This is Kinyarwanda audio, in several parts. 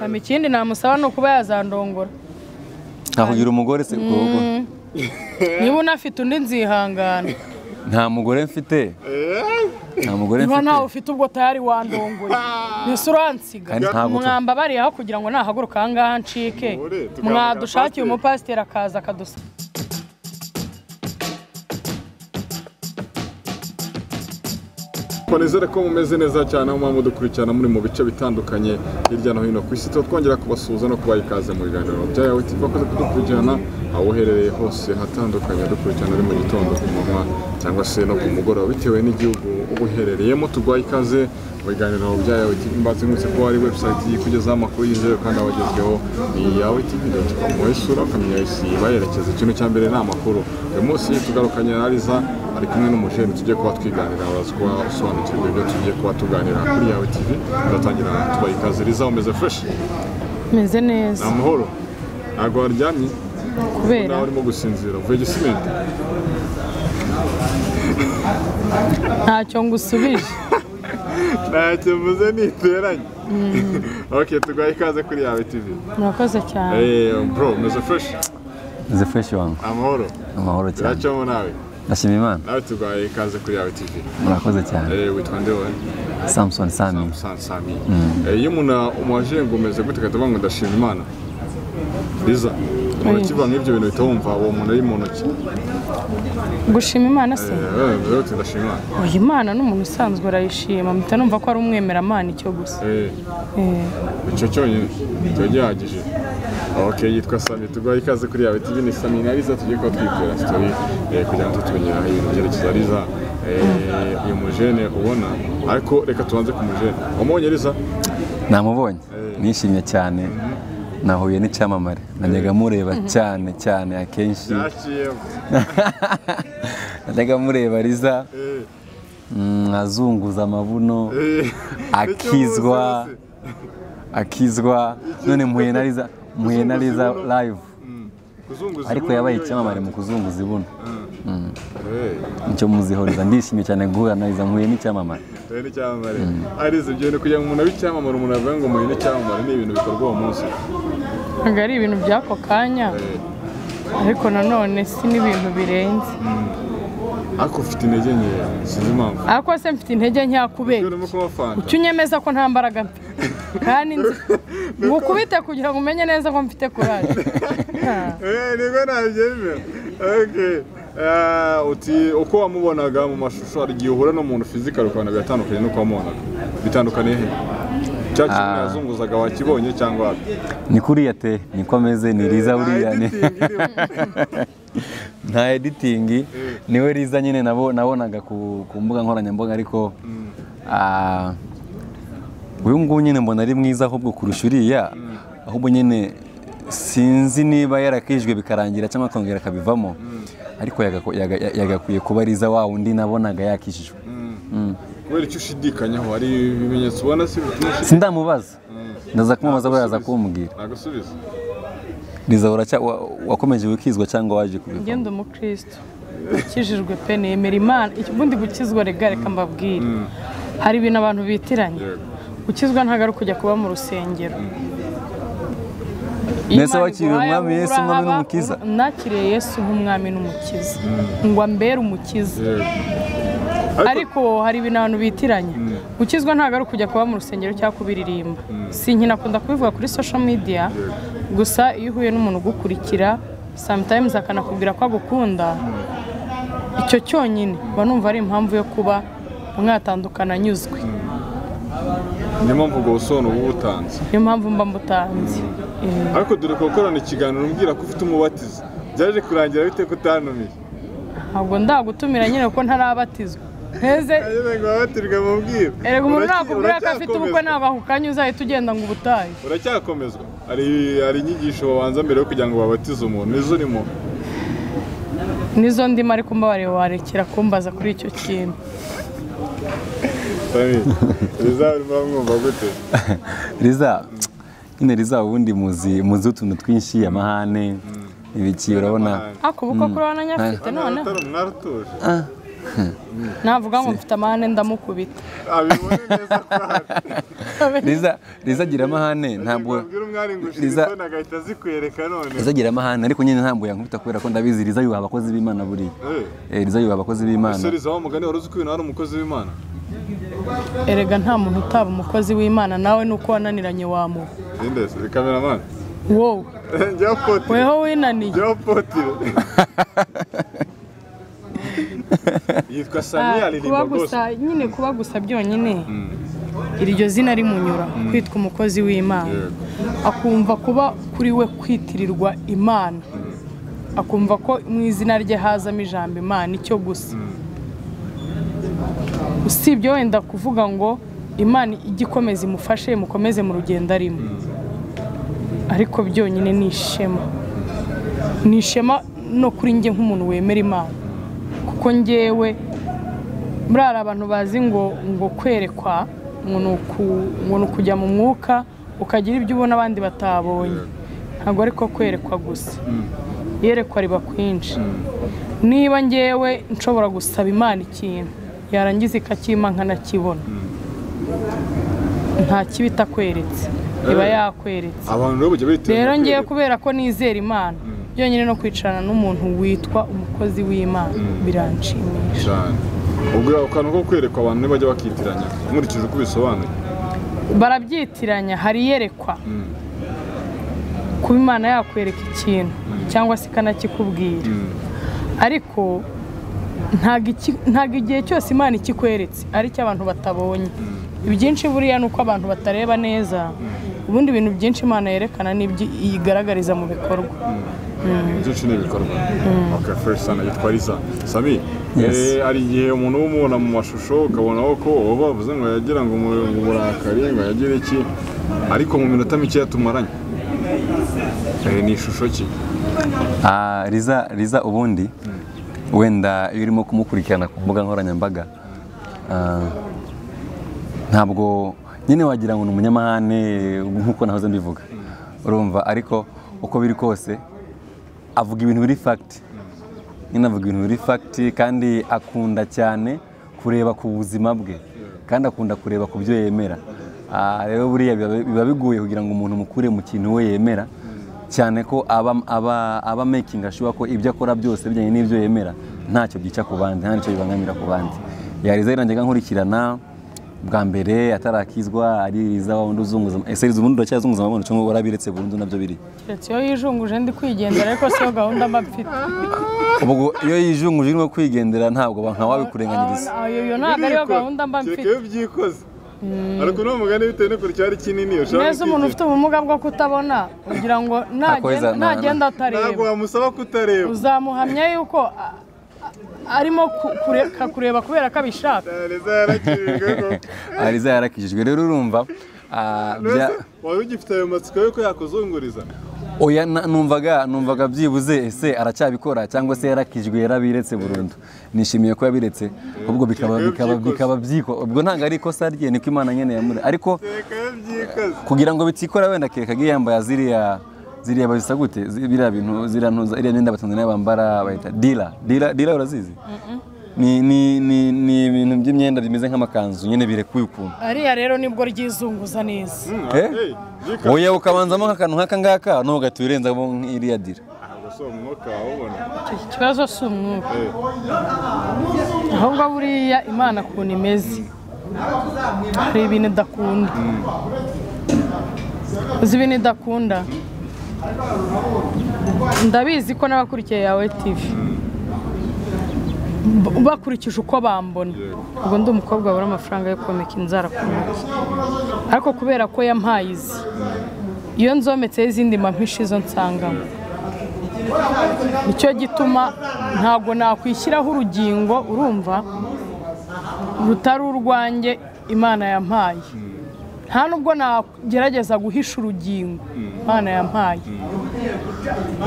Ikindi namusaba ni ukuba yazandongora. Ntakugira umugore se ubwo? Niba unafite undi nzihangana. Nta mugore mfite. Nta mugore mfite. Niba ntawe ufite ubwo tayari wandongoye. Nese uransiga. Mwamba bari aho kugira ngo nahaguruka aha ngaha ncike. Mwadushakiye umupasiteri akaza akadusa. Nizere ko mumeze neza cyane aho mpamvu dukurikirana muri mu bice bitandukanye hirya no hino ku isi. Twongera kubasuhuza no kubaha ikaze mu biganiro bya Yawe TV. Bakoze kudukurikirana aho uherereye hose hatandukanye, dukurikirana ari mu gitondo, ku manywa cyangwa se no ku mugoroba bitewe n'igihugu uba uherereyemo. Tuguha ikaze mu biganiro bya Yawe TV. Mbaze mwese ko hari website ikugezaho amakuru yizewe kandi abagezweho ni yawetv.com. Wesura ukamenya isi bayerekeza. Ikintu cya mbere ni amakuru. Uyu munsi tugarukanye na Liza ari kumwe n'umujene tugiye kuba twiganira, uraza kuba usobanukirwa ibyo tugiye kuba tuganira kuri Yawe TV. Turatangira tubaha ikaze. Liza, umeze fresh? Meze neza. Ni amahoro? Ntabwo waryamye? Kubera nawe urimo gusinzira uvuye Gisimenti? Ntacyo ngusubije. Ntacyo mvuze niteranye. Okay, tuguha ikaze kuri Yawe TV. Murakoze cyane. Bro, umeze fresh? Meze fresh wangu. Amahoro? Amahoro cyane. Biracamo nawe? Ndashima Imana. Nawe tuguhaye ikaze kuri Yawe TV. Murakoze cyane. Witwa nde wowe? Samson Sami. Samson Sami. Iyo umuntu umubajije ngo umeze gute ugahita uvuga ngo ndashima Imana. Liza, umuntu ukivuga nk'ibyo bintu uhita wumva uwo muntu ari mu ntoki. Gushima Imana se? Uti ndashima Imana. Oya, Imana n'umuntu usanzwe arayishima, mpita numva ko ari umwemeramana icyo gusa. Icyo cyonyine kiba gihagije. Okay, yitwa Sami. Tuguhaye ikaze kuri Yawe TV. Ni Sami na Liza tugiye kuba twitera story kugira ngo tumenyere aho ibintu byerekeza. Liza, uyu mujene ubona, ariko reka tubanze ku mujene. Wamubonye Liza? Namubonye. Nishimye cyane. Nahuye n'icyamamare. Najyaga mureba cyane cyane akenshi. Najyaga mureba Liza azunguza amabuno akizwa akizwa, none mpuye na Liza, mpuye na Liza live. Ariko yabaye icyamamare mu kuzunguza ibuno. Nicyo muziho Liza. Ndishimye cyane guhura na Liza, mpuye n'icyamamare. N'icyamamare. Arize ibyo bintu kugira ngo umuntu abe icyamamare, umuntu avuga ngo mpuye n'icyamamare, ni ibintu bikorwa uwo munsi. Ntabwo ari ibintu by'ako kanya, ariko nanone si n'ibintu birenze. Ariko ufite intege nkeya, sinzi impamvu. Ariko se mfite intege nkeya kubera icyo unyemeza ko nta mbaraga mfite, kandi ngukubite kugira ngo umenye neza ko mfite courage. Nibwo nabyemera. Okay. Uti uko wamubonaga mu mashusho, hari igihe uhura n'umuntu physical ukabona biratandukanye n'uko wamubonaga. Bitandukaniye he? Cya kintu yazunguzaga wakibonye cyangwa ni kuriya te niko ameze, ni Liza buriya ni nta editing, niwe Liza nyine nabonaga ku mbuga nkoranyambaga. Ariko uyu nguyu nyine mbona ari mwiza ahubwo kurusha uriya, ahubwo nyine sinzi niba yarakijwe bikarangira cyangwa akongera akabivamo, ariko yagakwiye kuba Liza wa wundi nabonaga yakijijwe. Kubera icyo ushidikanyaho, hari ibimenyetso ubona si bituma? Sindamubaza, ndaza kumubaza buriya aza kumbwira. Nagusubiza. Liza, wakomeje gukizwa cyangwa waje kubivamo? Ngende umukristo ukijijwe pe, nemera Imana. Ubundi gukizwa rega reka mbabwire, hari ibintu abantu bitiranya. Gukizwa ntabwo ari ukujya kuba mu rusengero. Mbese wakiriye umwami Yesu nk'umwami n'umukiza? Nakiriye Yesu nk'umwami n'umukiza, ngo ambere umukiza. Ariko hari ibintu abantu bitiranya. Gukizwa ntabwo ari ukujya kuba mu rusengero cyangwa kubiririmba. Sinkinakunda kubivuga kuri social media, gusa iyo uhuye n'umuntu ugukurikira sometimes akanakubwira ko agukunda, icyo cyonyine mba numva ari impamvu yo kuba mwatandukana anyuzwe. Niyo mpamvu ubwo busobanuro uba butanze. Niyo mpamvu mba mbutanze. Ariko dore ko gukorana ikiganiro umbwira ko ufite umubatizo, byaje kurangira bite ko utantumiye? Ntabwo ndagutumira nyine kuko ntarabatizwa. Nteze erega umuntu nakubwira ko afite ubukwe ntabwo ako kanya uzahita ugenda ngo ubutahe. Uracyakomezwa? Hari inyigisho babanza mbere yo kugira ngo babatize umuntu, nizo urimo? Nizo ndimo, ariko mbabariye warekera kumbaza kuri icyo kintu. Liza, urimo mwumva gute? Liza nyine, Liza ubundi muzi utuntu twinshi, amahane ibiki, urabona. Ako ubukwe kuri wana nyafite noneho. Naratuje. Navuga ngo mfite amahane ndamukubita. Abibone neza ko ahari. Liza agira amahane ntabwo Ubwira umwari ngo Liza ushira agahita azikwereka none. Liza agira amahane ariko nyine ntabwo yankubita kubera ko ndabizi Liza yubaha abakozi b'Imana buriya. Liza yubaha abakozi b'Imana. Ese Liza wa mugani wari uzi ko uyu nawe ari umukozi w'Imana? Erega nta muntu utaba umukozi w'Imana nawe nuko wananiranye wamuha. Ninde se cameraman? Wowe. Njya potire. Weho winaniye. Njya potire. Yitwa Sami aririmba gospel. Nyine kuba gusa byonyine. Iryo zina rimunyura kwitwa umukozi w'Imana. Akumva kuba kuri we kwitirirwa Imana. Akumva ko mu izina rye hazamo ijambo Imana icyo gusa. Usibye wenda kuvuga ngo Imana igikomeze imufashe mukomeze mu rugendo arimo. Ariko byonyine ni ishema. Ni ishema no kuri njye nk'umuntu wemera Imana. Kuko njyewe muri ari abantu bazi ngo kwerekwa ngo nukujya mu mwuka ukagira ibyo ubona abandi batabonye. Ntabwo ariko kwerekwa gusa. Yerekwa riba kwinshi. Niba njyewe nshobora gusaba Imana ikintu yarangiza ikakimpa nkanakibona. Nta kibi itakweretse. Iba yakweretse. Abantu rero bujya bitera. Rero ngiye kubera ko nizera Imana. Byonyine no kwicarana n'umuntu witwa umukozi w'Imana biranshimisha. Cyane. Ubwo akantu ko kwerekwa abantu ntibajya bakitiranya nkurikije uko bisobanuye. Barabyitiranya hari yerekwa. Kuba Imana yakwereka ikintu cyangwa se ikanakikubwira. Ariko ntago igihe cyose Imana ikikweretse ari cyo abantu batabonye. Ibyinshi buriya nuko abantu batareba neza. Ubundi ibintu byinshi Imana yerekana n'ibyo igaragariza mu bikorwa. Byinshi ni ibikorwa. Okay, first sana yitwa Liza. Sami, ari igihe umuntu umubona mu mashusho ukabona ko uba bavuze ngo yagira ngo uburakari ngo yagira iki ariko mu minota mike yatumaranye. Ni ishusho ki? Liza ubundi wenda iyo urimo kumukurikirana ku mbuga nkoranyambaga ntabwo nyine wagira ngo ni umunyamahane nkuko nahoze mbivuga. Urumva ariko uko biri kose avuga ibintu biri fact. Nyine avuga ibintu biri fact kandi akunda cyane kureba ku buzima bwe kandi akunda kureba ku byo yemera. Rero buriya biba bigoye kugira ngo umuntu mukure mu kintu we yemera cyane ko aba making sure ko ibyo akora byose bijyanye n'ibyo yemera ntacyo byica ku bandi ntacyo bibangamira ku bandi. Yariza irangiye nkurikirana bwa mbere atarakizwa ari Liza wundi uzunguza. Ese Liza ubundi uracyazunguza amabuno cyangwa warabiretse burundu nabyo biri? Keretse iyo yijunguje ndi kwigendera ariko siyo gahunda mba mfite. Ubwo iyo yijunguje urimo kwigendera ntabwo nka wabikurenganyiriza. Iyo ntabwo ariyo gahunda mba mfite. Kereka iyo byikoze. Ariko no mugani bitewe n'ukuntu cyari kinini ushaka. Neza umuntu ufite ubumuga bwo kutabona ugira ngo nagenda atareba. Ntabwo wamusaba kutareba. Uzamuhamya yuko arimo kureba kubera ko abishaka. Liza yarakijijwe rero urumva wari ugifite ayo matsiko yuko yakuzunguriza? Oya numvaga byibuze ese aracyabikora cyangwa se yarakijwe yarabiretse burundu. Nishimiye ko yabiretse ubwo bikaba byiko ubwo ntabwo ari ikosa rye niko Imana nyene yamure ariko kugira ngo bitikora wenda kereka yambaye ziriya bazisa gute biriya bintu ziriya ntuza iriya myenda abatanzaniya bambara bayita dila urazizi? Ni ibintu by'imyenda bimeze nk'amakanzu nyine birekuye ukuntu. Ariya rero nibwo ryizunguza neza. Oya ukabanzamo nk'akantu nk'aka ngaka no ugahita urenzamo nk'iriya dira. Ntabwo si umwuka wawubona. Ikibazo si umwuka. Ahubwo buriya Imana ukuntu imeze. Hari ibintu idakunda. Uzi ibintu idakunda? Ndabizi ko n'abakurikiye Yawe TV bakurikije uko bambona ubwo ndi umukobwa wabura amafaranga yo komeka inzara ku ntoki ariko kubera ko yampaye izi iyo nzometseho izindi mpa izo nsangamo nicyo gituma ntabwo nakwishyiraho urugingo urumva rutari urwanjye Imana yampaye nta nubwo nagerageza guhisha urugingo Imana yampaye.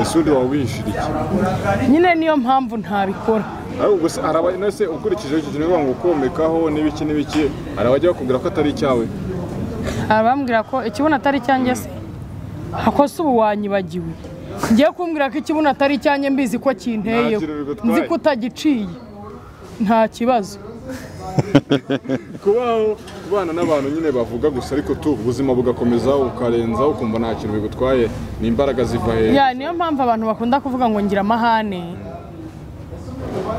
Ese undi wawihishira iki? Nyine niyo mpamvu ntabikora. Ahubwo se araba nese ukurikije iki kintu ngo komekaho n'ibiki n'ibiki arabajya bakubwira ko atari icyawe? Arabambwira ko ikibuno atari icyanjye se? Ako se ubu wanyibagiwe. Ngiye kumbwira ko ikibuno atari icyanjye mbizi ko kinteyeho. Nzi ko utagiciye. Nta kibazo. Kubaho kubana n'abantu nyine bavuga gusa ariko tu ubuzima bugakomeza ukarenza ukumva nta kintu bigutwaye, ni imbaraga ziva he? Ya, niyo mpamvu abantu bakunda kuvuga ngo ngira amahane.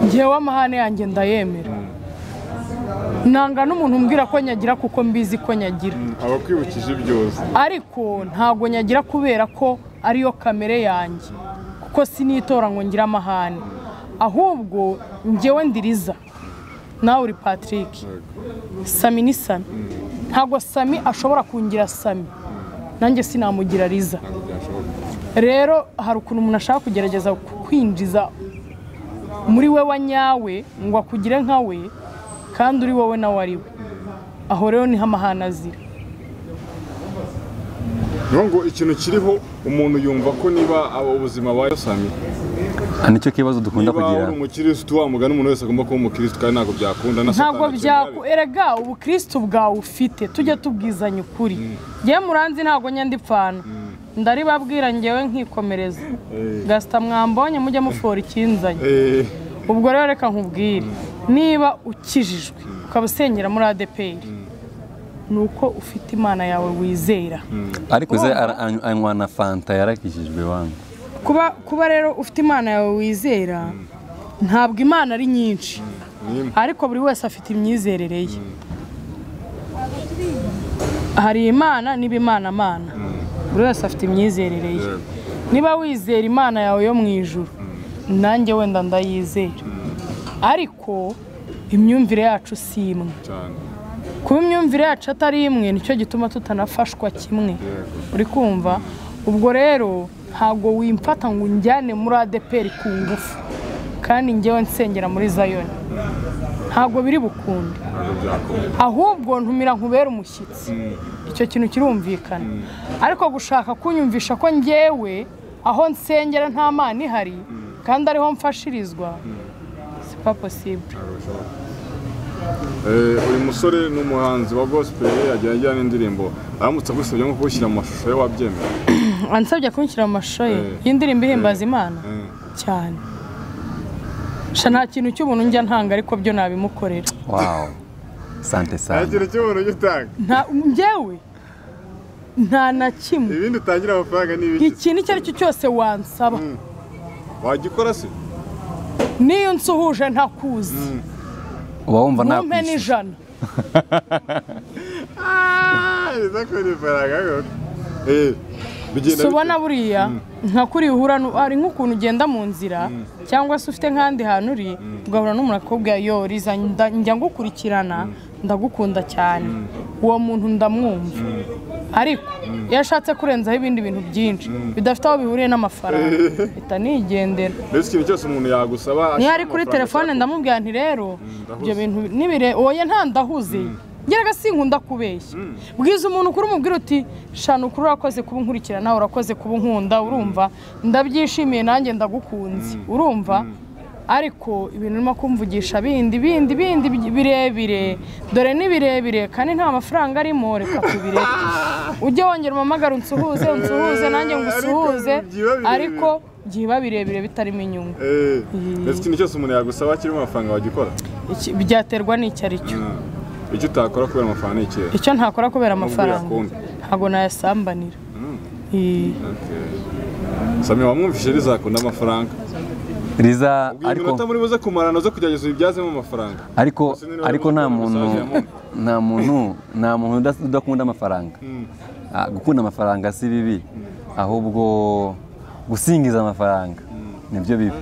Njyewe amahane yanjye ndayemera. Nanga n'umuntu umbwira ko nyagira kuko mbizi ko nyagira. Abakwibukije byose. Ariko ntago nyagira kubera ko ariyo kamere yanjye. Kuko sinitora ngo ngira amahane. Ahubwo njyewe ndiriza. Nawe uri Patrick. Sami ni Sami. Ntago Sami ashobora kungira Sami. Nanjye sinamugira Riza. Rero hari ukuntu umuntu ashaka kugerageza kwinjiza muri we wa nyawe ngo akugire nka we kandi uri wowe nawe ari we. Aho rero niho amahane azira. Ngo ikintu kiriho umuntu yumva ko niba ubuzima bwa Sami nicyo kibazo dukunda kugira. Niba uri umukristo wa mugani umuntu wese agomba kuba umukristo kandi ntabwo byakunda na Satani. Ntabwo byaku erega ubukristo bwawe ufite tujye tubwizanya ukuri. Ngiye muranzi ntabwo nyandipfana. Ndaribabwira ngewe nkikomereza. Gasita mwambonye mujye mufora ikinzanye. Ubwo rero reka nkubwire niba ukijijwe ukaba usengera muri ADPR nuko ufite Imana yawe wizera. Ariko ze anywa na Fanta yarakijijwe wangu. Kuba rero ufite Imana yawe wizera ntabwo Imana ari nyinshi ariko buri wese afite imyizerere ye. Hari Imana niba Imana mana buri wese afite imyizerere ye. Niba wizera Imana yawe yo mu ijuru nanjye wenda ndayizera ariko imyumvire yacu si imwe. Kuba imyumvire yacu atari imwe nicyo gituma tutanafashwa kimwe. Uri kumva? Ubwo rero ntabwo wimfata ngo unjyane muri ADPR ku ngufu kandi njyewe nsengera muri Zion. Ntabwo biri bukunde. Ahubwo ntumira nkubera umushyitsi. Icyo kintu kirumvikana. Ariko gushaka kunyumvisha ko njyewe aho nsengera nta Mana ihari kandi ariho mfashirizwa c'est pas possible. Uyu musore ni umuhanzi wa gospel yagiye ajyana n'indirimbo aramutse agusabye nko kuwushyira mu mashusho ye wabyemera? Ansabye kunshyira mu mashusho ye y'indirimbo ihimbaza Imana cyane. Sha nta kintu cy'ubuntu njya ntanga ariko byo nabimukorera. Wow. Sante sana. Nta kintu cy'ubuntu njya utanga. Nta njyewe nta na kimwe. Ibindi utangira amafaranga ni ibiki? Ikintu icyo ari cyo cyose wansaba. Wagikora se? Niyo nsuhuje ntakuzi. Uba wumva nakwishyura. Mumpe n'ijana. Subona buriya nka kuri uhura ari nk'ukuntu ugenda mu nzira cyangwa se ufite nk'andi hantu uri ugahura n'umuntu akakubwira yo Riza njya ngukurikirana ndagukunda cyane. Uwo muntu ndamwumva. Ariko iyo ashatse kurenzaho ibindi bintu byinshi bidafite aho bihuriye n'amafaranga mpita nigendera. Mbese ikintu cyose umuntu yagusaba niyo ari kuri telefone ndamubwira nti rero ibyo bintu nibire oya nta ndahuze ngeraga sinkunda kubeshya. Bwiza umuntu kuri umubwira uti shana ukuri urakoze kuba nkurikirana urakoze kuba unkunda urumva ndabyishimiye nanjye ndagukunze urumva ariko ibintu urimo kumvugisha bindi bindi bindi birebire dore ni birebire kandi nta mafaranga arimo reka tubireke. Ujye wongera umamagara unsuhuze unsuhuze nanjye ngusuhuze ariko byiba birebire bitarimo inyungu. Mbese ikintu cyose umuntu yagusaba kirimo amafaranga wagikora? Byaterwa n'icyo ari cyo. Icyo utakora kubera amafaranga ni ikihe? Icyo ntakora kubera amafaranga ntabwo nayasambanira. Sami wamwumvise Riza akunda amafaranga. Riza ariko iminota muri buze kumarana zo kugerageza ubibyazemo amafaranga. Ariko nta muntu udakunda amafaranga. Gukunda amafaranga si bibi ahubwo gusingiza amafaranga nibyo bibi.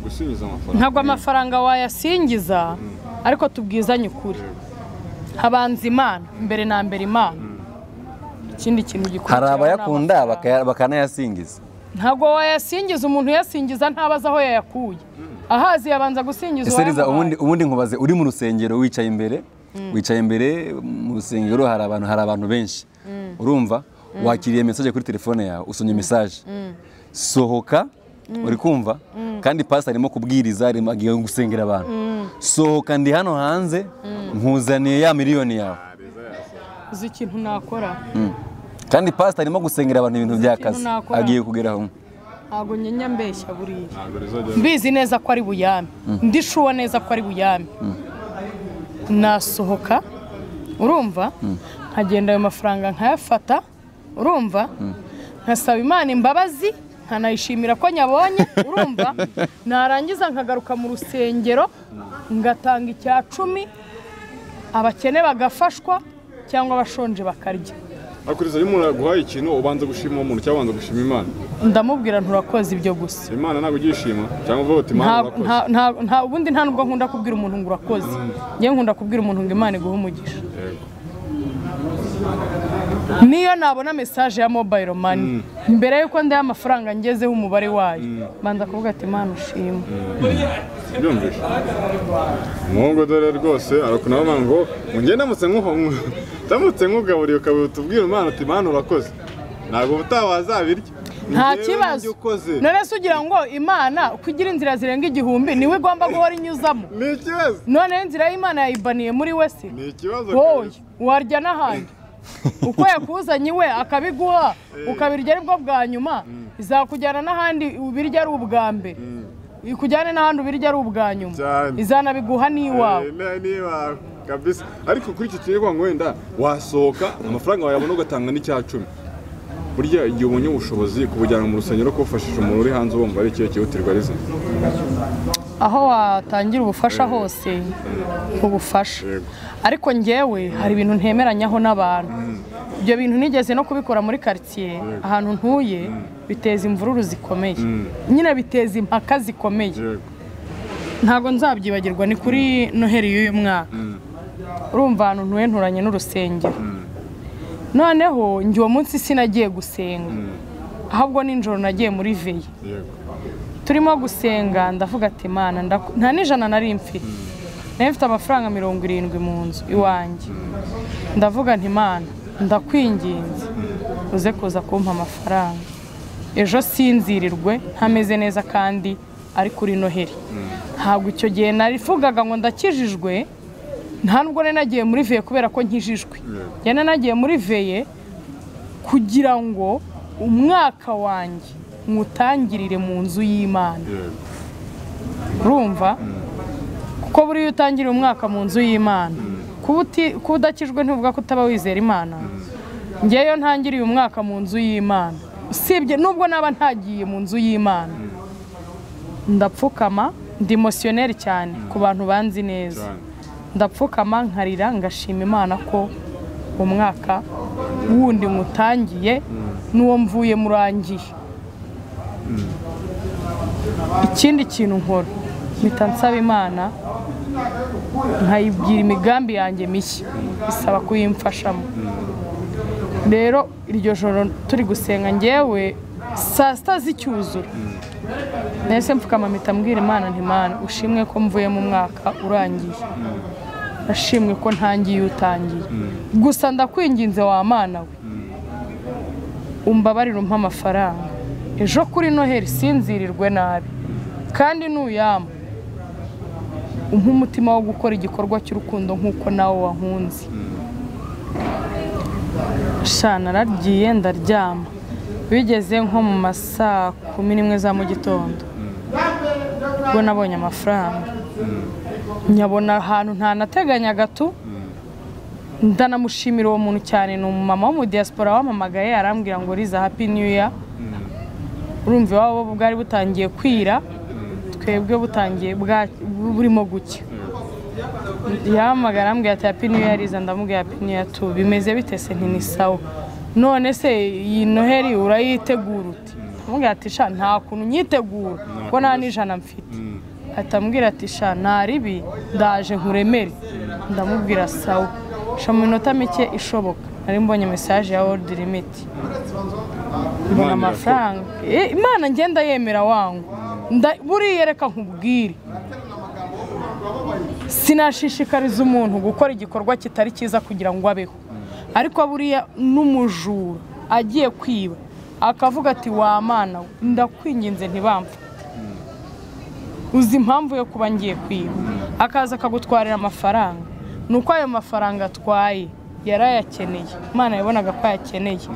Gusingiza amafaranga. Ntabwo amafaranga wayasingiza ariko tubwizanye ukuri. Habanza Imana mbere na mbere Imana. Ikindi kintu gikurikira hari abayakunda bakanayasingiza. Ntabwo wayasingiza umuntu yasingiza ntabaza aho yayakuye. Ahazi yabanza gusingiza uwayamuhaye. Ese Riza ubundi nkubaze uri mu rusengero wicaye imbere wicaye imbere mu rusengero hari abantu benshi urumva wakiriye message kuri telefone yawe usomye message sohoka uri kumva kandi pastor arimo kubwiriza arimo agiye gusengera abantu sohoka ndi hano hanze nkuzaniye ya miliyoni yawe. Uzi ikintu nakora? Kandi pastor arimo gusengera abantu ibintu by'akazi agiye kugeraho. Ntabwo nyenya mbeshya buriya. Mbizi neza ko ari buyame. Ndishuwa neza ko ari buyame. Nasohoka, urumva, nkagenda ayo mafaranga nkayafata, urumva, nkasaba Imana imbabazi, nkanayishimira ko nyabonye, urumva, narangiza nkagaruka mu rusengero ngatanga icya 10, abakene bagafashwa cyangwa abashonje bakarya. Akuriza iyo umuntu aguhaye ikintu ubanza gushima umuntu cyangwa ubanza gushima Imana? Ndamubwira nturakoze ibyo gusa. Imana ntabwo ugishima cyangwa uvuga uti Imana urakoze? Nta ubundi nta nubwo nkunda kubwira umuntu ngo urakoze. Njye nkunda kubwira umuntu ngo Imana iguhe umugisha. Niyo nabona message ya mobile money mbere yuko ndaya amafaranga ngezeho umubare wayo, banza kuvuga ati Imana ushimwe. Byumvishe Mungu dore rwose arakunama ngo ngende ndamutse ndamutse nkugaburiye ukabutubwira Imana uti Imana urakoze, ntabwo ubutaha wazabirya. Nta kibazo. None se ugira ngo Imana kugira inzira zirenga 1000 niwe igomba guhora inyuzamo? Ni ikibazo. None inzira y'Imana yayibaniye muri we se? Ni ikibazo. Wowe warya n'ahandi uko yakuzanye iwe akabiguha ukabirya aribwo bwa nyuma, izakujyana n'ahandi ubirya ari ubwa mbere, ikujyane n'ahandi ubirya ari ubwa nyuma, izanabiguha n'iwawe. N'iwawe kabisa. Ariko kuri iki kirego ngo wenda wasohoka amafaranga wayabona ugatanga n'icya 10, burya igihe ubonye ubushobozi kubujyana mu rusengero kufashisha umuntu uri hanze ubumva ari ikihe cyihutirwa arize? Aho watangira ubufasha hose ubufasha. Ariko njyewe hari ibintu ntemeranyaho n'abantu. Ibyo bintu nigeze no kubikora muri quartier ahantu ntuye, biteza imvururu zikomeye, nyine biteza impaka zikomeye. Ntabwo nzabyibagirwa, ni kuri Noheli y'uyu mwaka. Urumva ahantu ntuye nturanye n'urusengero. Noneho njye uwo munsi sinagiye gusenga, ahubwo nijoro nagiye muri veille. Turimo gusenga ndavuga ati Imana, nta n'ijana nari mfite, nari mfite amafaranga 70 mu nzu iwanjye. Ndavuga nti Imana ndakwinginze uze kuza kumpa amafaranga ejo sinzirirwe ntameze neza kandi ari kuri Noheli. Ntabwo icyo gihe narifugaga ngo ndakijijwe, nta nubwo nari nagiye muri veille kubera ko nkijijwe. Njye nagiye muri veille kugira ngo umwaka wanjye mwutangirire mu nzu y'Imana. Urumva, kuko buriya utangirira umwaka mu nzu y'Imana, kuba udakijwe ntivuga ko utaba wizera Imana. Njyewe ntangiriye umwaka mu nzu y'Imana, usibye nubwo naba ntagiye mu nzu y'Imana, ndapfukama, ndi emotionnel cyane ku bantu banzi neza, ndapfukama nkarira ngashima Imana ko umwaka wundi mutangiye n'uwo mvuye murangiye. Ikindi kintu nkora, mpita nsaba Imana nkayibwira imigambi yanjye mishya, isaba kuyimfashamo. Rero iryo joro turi gusenga njyewe saa 6 z'icyuzura, nahise mfukama mpita mbwira Imana nti Imana ushimwe ko mvuye mu mwaka urangiye, nashimwe ko ntangiye utangiye, gusa ndakwinginze wa Mana we umbabarire umpe amafaranga ejo kuri Noheli sinzirirwe nabi, kandi nuyama umpe umutima wo gukora igikorwa cy'urukundo nk'uko nawe wankunze. Sha naragiye ndaryama, bigeze nko mu masaa 11 za mu gitondo ubwo nabonye amafaranga, nyabona ahantu ntanateganyaga tu. Ndanamushimira uwo muntu cyane, ni umumama wo mu diaspora wampamagaye arambwira ngo Liza happy new year. Urumva iwabo bwari butangiye kwira, twebwe butangiye burimo gucya. Yahamagara arambwira ati happy new year Liza, ndamubwira happy new year tu, bimeze bite se? Nti ni sawa. None se iyi Noheli urayitegura ute? Ndamubwira ati sha nta kuntu nyitegura ko nta n'ijana mfite. Ahita ambwira ati sha nta ribi ndaje nkuremere. Ndamubwira sawa. Sha mu minota mike ishoboka nari mbonye message ya World Limit, mbona amafaranga. Imana ngenda yemera wangu, buriya reka nkubwire, sinashishikariza umuntu gukora igikorwa kitari cyiza kugira ngo abeho, ariko buriya n'umujura agiye kwiba akavuga ati wa Mana ndakwinginze ntibamfa, uzi impamvu yo kuba ngiye kwiba, akaza akagutwarira amafaranga, nuko ayo mafaranga atwaye yarayakeneye, Imana yabonaga ko ayakeneye,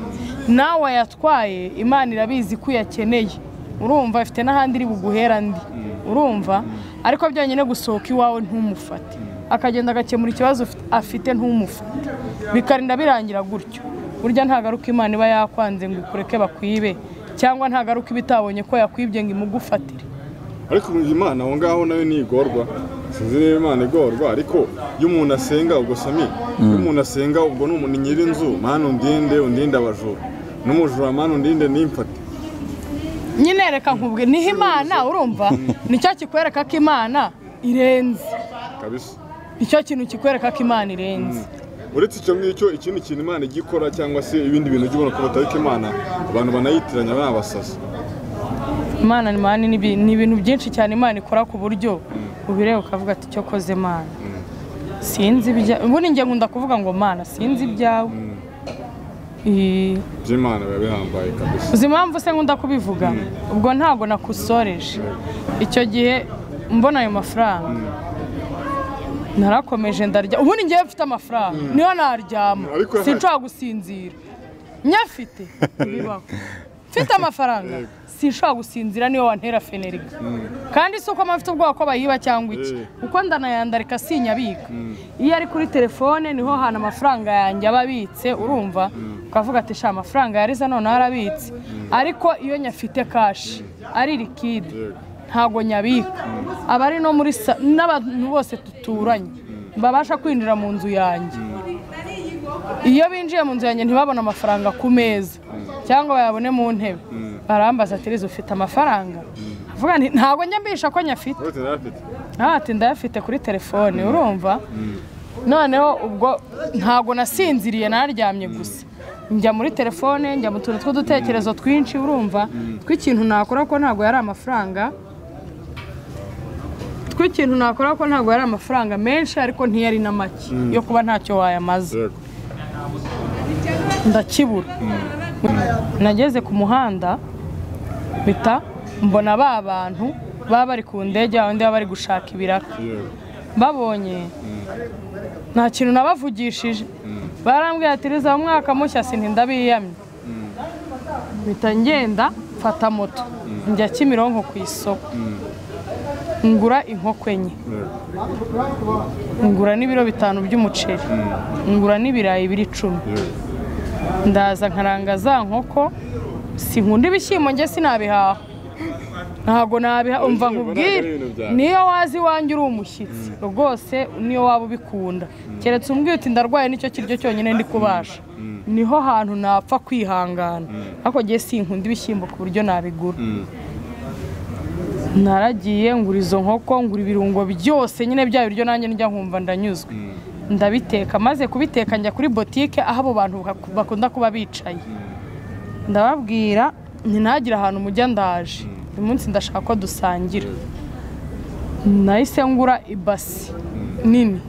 nawe ayatwaye Imana irabizi ko uyakeneye, urumva ifite n'ahandi iri buguhera ndi, urumva. Ariko byonyine gusohoka iwawe ntumufate, akagenda agakemura ikibazo afite ntumufate, bikarinda birangira gutyo. Burya ntagaruka Imana iba yakwanze ngo ikureke bakwibe, cyangwa ntagaruka ibitabonye ko yakwibye ngo imugufatire. Ariko Imana aho ngaho nayo ntigorwa, sinzi niba Imana igorwa, ariko iyo umuntu asenga ubwo Sami, iyo umuntu asenga ubwo ni umuntu nyir'inzu, Mana undinde, undinde abajura, n'umujura Mana undinde nimfate. Nyine reka nkubwe niho Imana, urumva nicyo kikwereka ko Imana irenze kabisa, nicyo kintu kikwereka ko Imana irenze. Uretse icyo ngicyo, ikindi kintu Imana igikora cyangwa se ibindi bintu ujya ubona ko batari Imana, abantu banayitiranya banabasaza. Imana ni ibintu byinshi cyane Imana ikora ku buryo ubireba ukavuga ati cyo koze Imana sinzi ibya, ubundi njye nkunda kuvuga ngo Mana sinzi ibyawe. By'Imana biba bihambaye kabisa. Uzi impamvu se nkunda kubivuga? Ubwo ntabwo nakusoreje icyo gihe mbona ayo mafaranga narakomeje ndarya. Ubundi ngewe mfite amafaranga niyo naryama sinshobora gusinzira, nyafite bibaho mfite amafaranga sinshobora gusinzira niyo wantera fenerika. Kandi si uko mfite ubwoba ko bayiba cyangwa iki, kuko ndanayandarika sinyabika. Iyo ari kuri telefone niho hantu amafaranga yanjye aba abitse, urumva ukavuga ati sha amafaranga yariza none arabitse. Ariko iyo nyafite cash ari liquide ntago nyabika, aba ari no muri n'abantu bose tuturanye babasha kwinjira mu nzu yanjye. Iyo binjiye mu nzu yanjye ntibabona amafaranga ku meza cyangwa bayabone mu ntebe, barambaza ati Liza ufite amafaranga? Avuga nti ntago njya mbisha ko nyafite, ati ndayafite kuri telefone, urumva. Noneho ubwo ntago nasinziriye naryamye gusa, njya muri telefone, njya mu tuntu tw'udutekerezo twinshi, urumva tw'ikintu nakora ko ntago yari amafaranga, tw'ikintu nakora ko ntago yari amafaranga menshi ariko ntiyari na make yo kuba ntacyo wayamaze. Ndakibura. Nageze ku muhanda bita mbona ba bantu baba bari ku ndege abandi baba bari gushaka ibiraka, babonye nta kintu nabavugishije, barambwiye ati Liza umwaka mushya sinti ndabiyamye. Mpita ngenda mfata moto njya Kimironko ku isoko, ngura inkoko enye, ngura n'ibiro 5 by'umuceri, ngura n'ibirayi biri 10. Ndaza nkaranga za nkoko, sinkunda ibishyimbo njye sinabihaha, ntago nabiha. Umva nkubwire, niyo wazi iwanjye uri umushyitsi rwose, niyo waba ubikunda, keretse umbwiye uti ndarwaye nicyo kiryo cyonyine ndi kubasha, niho hantu napfa kwihangana. Ariko njye sinkunda ibishyimbo ku buryo nabigura. Naragiye ngura izo nkoko, ngura ibirungo byose nyine bya biryo nanjye njya nkumva ndanyuzwe, ndabiteka. Maze kubiteka njya kuri botike aho abo bantu bakunda kuba bicaye, ndababwira nti ntagire ahantu mujya ndaje uyu munsi ndashaka ko dusangira. Nahise ngura ibasi nini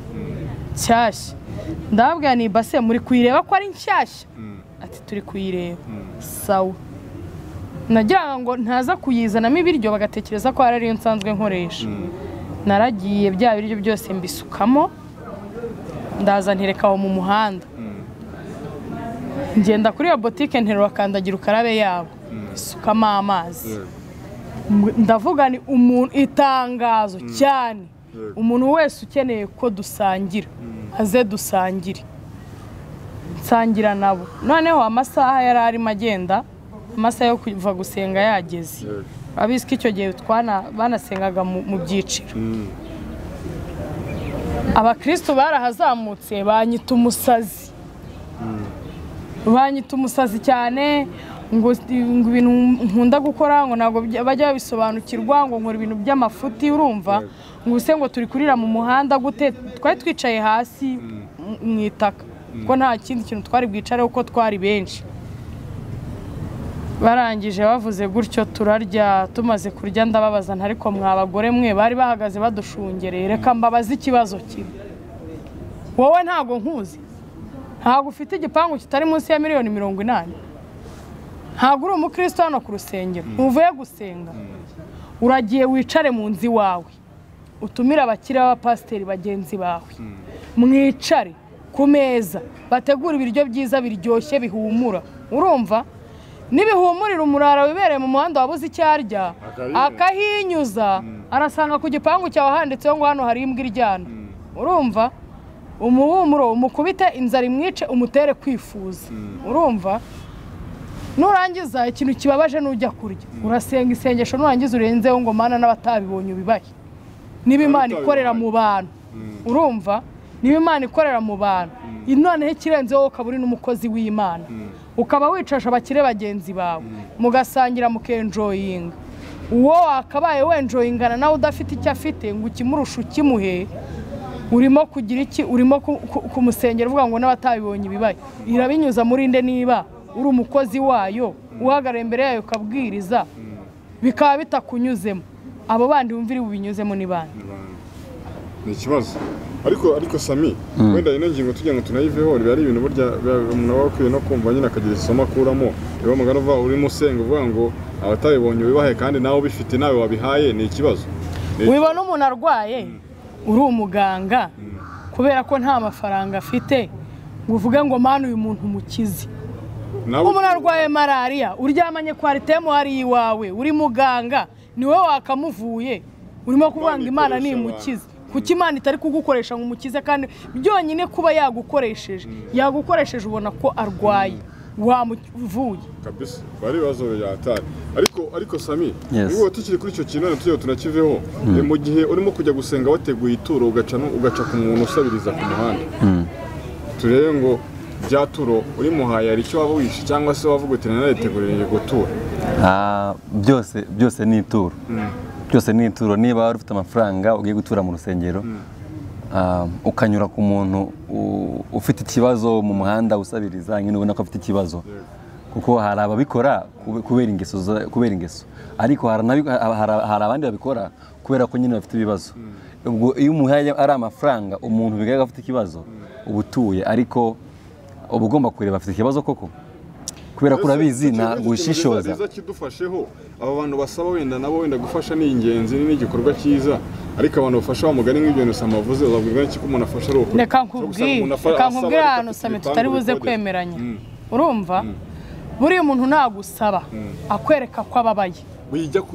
nshyashya, ndababwira ni ibase muri kuyireba ko ari nshyashya? Ati turi kuyireba. Sawa. Nagira ngo ntaza kuyizanamo ibiryo bagatekereza ko ari ariyo nsanzwe nkoresha. Naragiye bya biryo byose mbisukamo, ndaza ntereka aho mu muhanda, ngenda kuri iyo botike nterura kandagira ukarabe yabo, isukamo amazi. Ndavuga ni umuntu itangazo cyane, umuntu wese ukeneye ko dusangira aze dusangire. Nsangira nabo. Noneho amasaha yari arimo agenda, amasaha yo kuva gusenga yageze. Abizi ko icyo gihe banasengaga mu byiciro. Abakristo barahazamutse banyita umusazi, banyita umusazi cyane, ngo ibintu nkunda gukora ngo ntabwo bajya babisobanukirwa, ngo nkora ibintu by'amafuti, urumva ngo se ngo turi kurira mu muhanda gute, twari twicaye hasi mu itaka ko nta kindi kintu twari bwicare kuko twari benshi. Barangije bavuze gutyo turarya, tumaze kurya ndababaza nti ariko mwa bagore mwe bari bahagaze badushungereye, reka mbabaze ikibazo kimwe, wowe ntago nkuzi, ntago ufite igipangu kitari munsi ya miliyoni 80, ntago uri umukristo hano ku rusengero, ntuvuye gusenga, uragiye wicare mu nzu iwawe, utumire abakire b'abapasiteri bagenzi bawe, mwicare ku meza bategura ibiryo byiza biryoshye bihumura, urumva nibihumurira umurara wibereye mu muhanda wabuze icyo arya akahinyuza, arasanga ku gipangu cyawe handitseho ngo hano hari imbwa iryana, Urumva? Umuhumuro umukubite inzara imwice umutere kwifuza. Urumva? Nurangiza ikintu kibabaje nujya kurya. Urasenga isengesho nurangiza urenzeho ngo Mana n'abatabibonye ubibahe. Niba Imana ikorera mu bantu. Urumva? Niba Imana ikorera mu bantu. Noneho ikirenzeho ukaba uri n'umukozi w'Imana. Ukaba wicasha abakire bagenzi bawe. Mugasangira mukenjoyinga. Uwo wakabaye wenjoyingana nawe udafite icyo afite ngo ukimurusha ukimuhe, urimo kugira iki? Urimo kumusengera uvuga ngo n'abatabibonye ibibaye. Irabinyuza muri nde niba uri umukozi wayo uhagarara imbere yayo ukabwiriza bikaba bitakunyuzemo? Abo bandi bumvira ubinyuzemo ni bande? Ni ikibazo. Ariko Sami, wenda ino ngingo tugira ngo tunayiveho, biba ari ibintu burya umuntu aba akwiye no kumva nyine akagira isomo akuramo. Rero mugana uva urimo usenga uvuga ngo abatabibonye ubibahe kandi nawe ubifite nawe wabihaye, ni ikibazo. Wibona umuntu arwaye uri umuganga kubera ko nta mafaranga afite ngo uvuge ngo Mana uyu muntu umukize. Umuntu arwaye malaria uryamanye kwa ritemu hari iwawe uri muganga ni wowe wakamuvuye, urimo kuvuga ngo Imana ni imukize. Kuki Imana itari kugukoresha ngo umukize kandi byonyine kuba yagukoresheje ubona ko arwaye wamuvuye kabisa? Bari bazo yatari. Ariko Sami, niba tukiri kuri icyo kintu none tunakiveho, mu gihe urimo kujya gusenga wateguye ituro ugaca ku muntu usabiriza ku muhanda, turebe ngo bya turo uri muhaye hari icyo waba wishe cyangwa se wavuga uti nanayiteguriye gutura? Byose ni ituro. Byose ni ituro. Niba wari ufite amafaranga ugiye gutura mu rusengero, ukanyura ku muntu ufite ikibazo mu muhanda usabiriza, nyine ubona ko afite ikibazo, kuko hari ababikora kubera ingeso, ariko hari abandi babikora kubera ko nyine bafite ibibazo. Ubwo iyo umuhaye ari amafaranga umuntu bigaragara afite ikibazo, uba utuye, ariko uba ugomba kureba afite ikibazo koko, kubera ko urabizi nta gushishoza. Kidufasheho aba bantu basaba wenda nabo wenda gufasha ni ingenzi ni igikorwa cyiza, ariko abantu bafasha wa mugani nk'ibyo bintu Sami avuze, uzabwirwa n'iki ko umuntu afasha ari ukuri? Reka nkubwire ahantu Sami tutari buze kwemeranya. Urumva? Buriya umuntu nagusaba akwereka ko ababaye,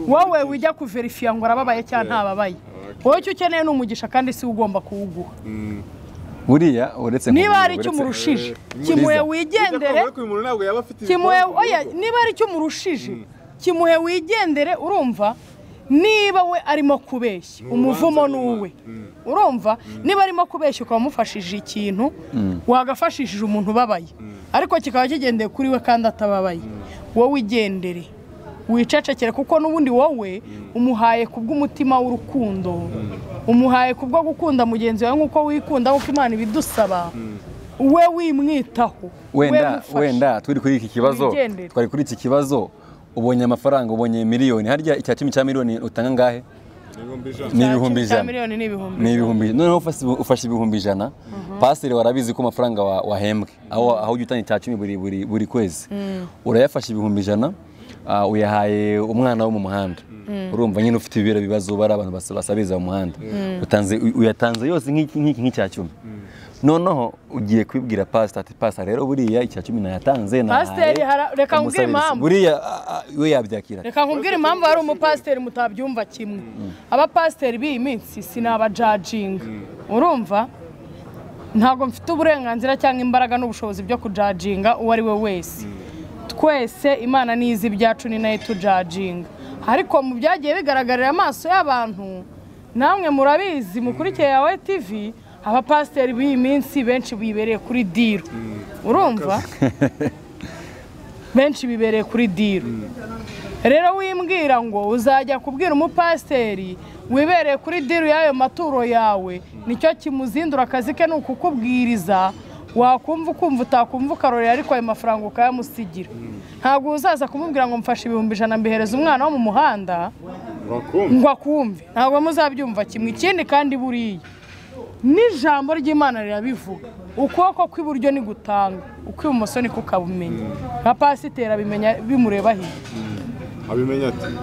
wowe wijya kuverifiya ngo arababaye cyangwa ntababaye. Wowe icyo ukeneye ni umugisha kandi si ugomba kuwuguha. Buriya uretse niba hari icyo umurushije kimuhe wigendere, kimuhe oya, niba hari icyo umurushije kimuhe wigendere. Urumva? Niba we arimo kubeshya umuvumo nuwe. Urumva? Niba arimo kubeshya ukaba umufashije ikintu wagafashishije umuntu ubabaye, ariko kikaba kigendeye kuri we kandi atababaye, wowe igendere wicecekere, kuko n'ubundi wowe umuhaye kubw'umutima w'urukundo, umuhaye kubwo gukunda mugenzi wawe nk'uko wikunda, kuko Imana ibidusaba, we wimwitaho. Wenda turi kuri iki kibazo, twari kuri iki kibazo, ubonye amafaranga, ubonye miliyoni, harya icya 10 cya miliyoni utanga ngahe? Ni 100,000. Ni 100,000. Noneho ufashe 100,000, pasiteri warabizi ko amafaranga wahembwe aho ujya utanga icya 10 buri kwezi, urayafashe 100,000 uyahaye umwana wo mu muhanda. Urumva nyine ufite ibiro bibazo bari abantu basabiriza mu muhanda, uyatanze yose nk'icya 10. Noneho ugiye kwibwira pastor ati pastor rero buriya icya 10 nayatanze na pasiteri. Reka nkubwire impamvu buriya we yabyakira. Reka nkubwire impamvu hari umupasiteri mutabyumva kimwe. Abapasiteri b'iyi minsi sinabajajinga. Urumva? Ntabwo mfite uburenganzira cyangwa imbaraga n'ubushobozi byo kujajinga uwo ari we wese. Twese Imana nizi ibyacu ni nayo tujajinga. Ariko mu byagiye bigaragarira amaso y'abantu, namwe murabizi mukurikiye Yawe TV, abapasiteri b'iyi minsi benshi bibereye kuri diro. Urumva? Benshi bibereye kuri diro. Rero wimbwira ngo uzajya kubwira umupasiteri wibereye kuri diro y'ayo maturo yawe, nicyo kimuzindura akazi ke ni ukukubwiriza, wakumva ukumva utakumva ukarorera, ariko ayo mafaranga ukayamusigira. Ntabwo uzaza kumubwira ngo mfashe 100,000 mbihereza umwana wo mu muhanda ngo akumve. Ntabwo muzabyumva kimwe. Ikindi kandi buriya n'ijambo ry'Imana rirabivuga, ukuboko kw'iburyo ni gutanga, ukw'ibumoso ni kukabumenya. Nka pasiteri abimenya bimureba hirya.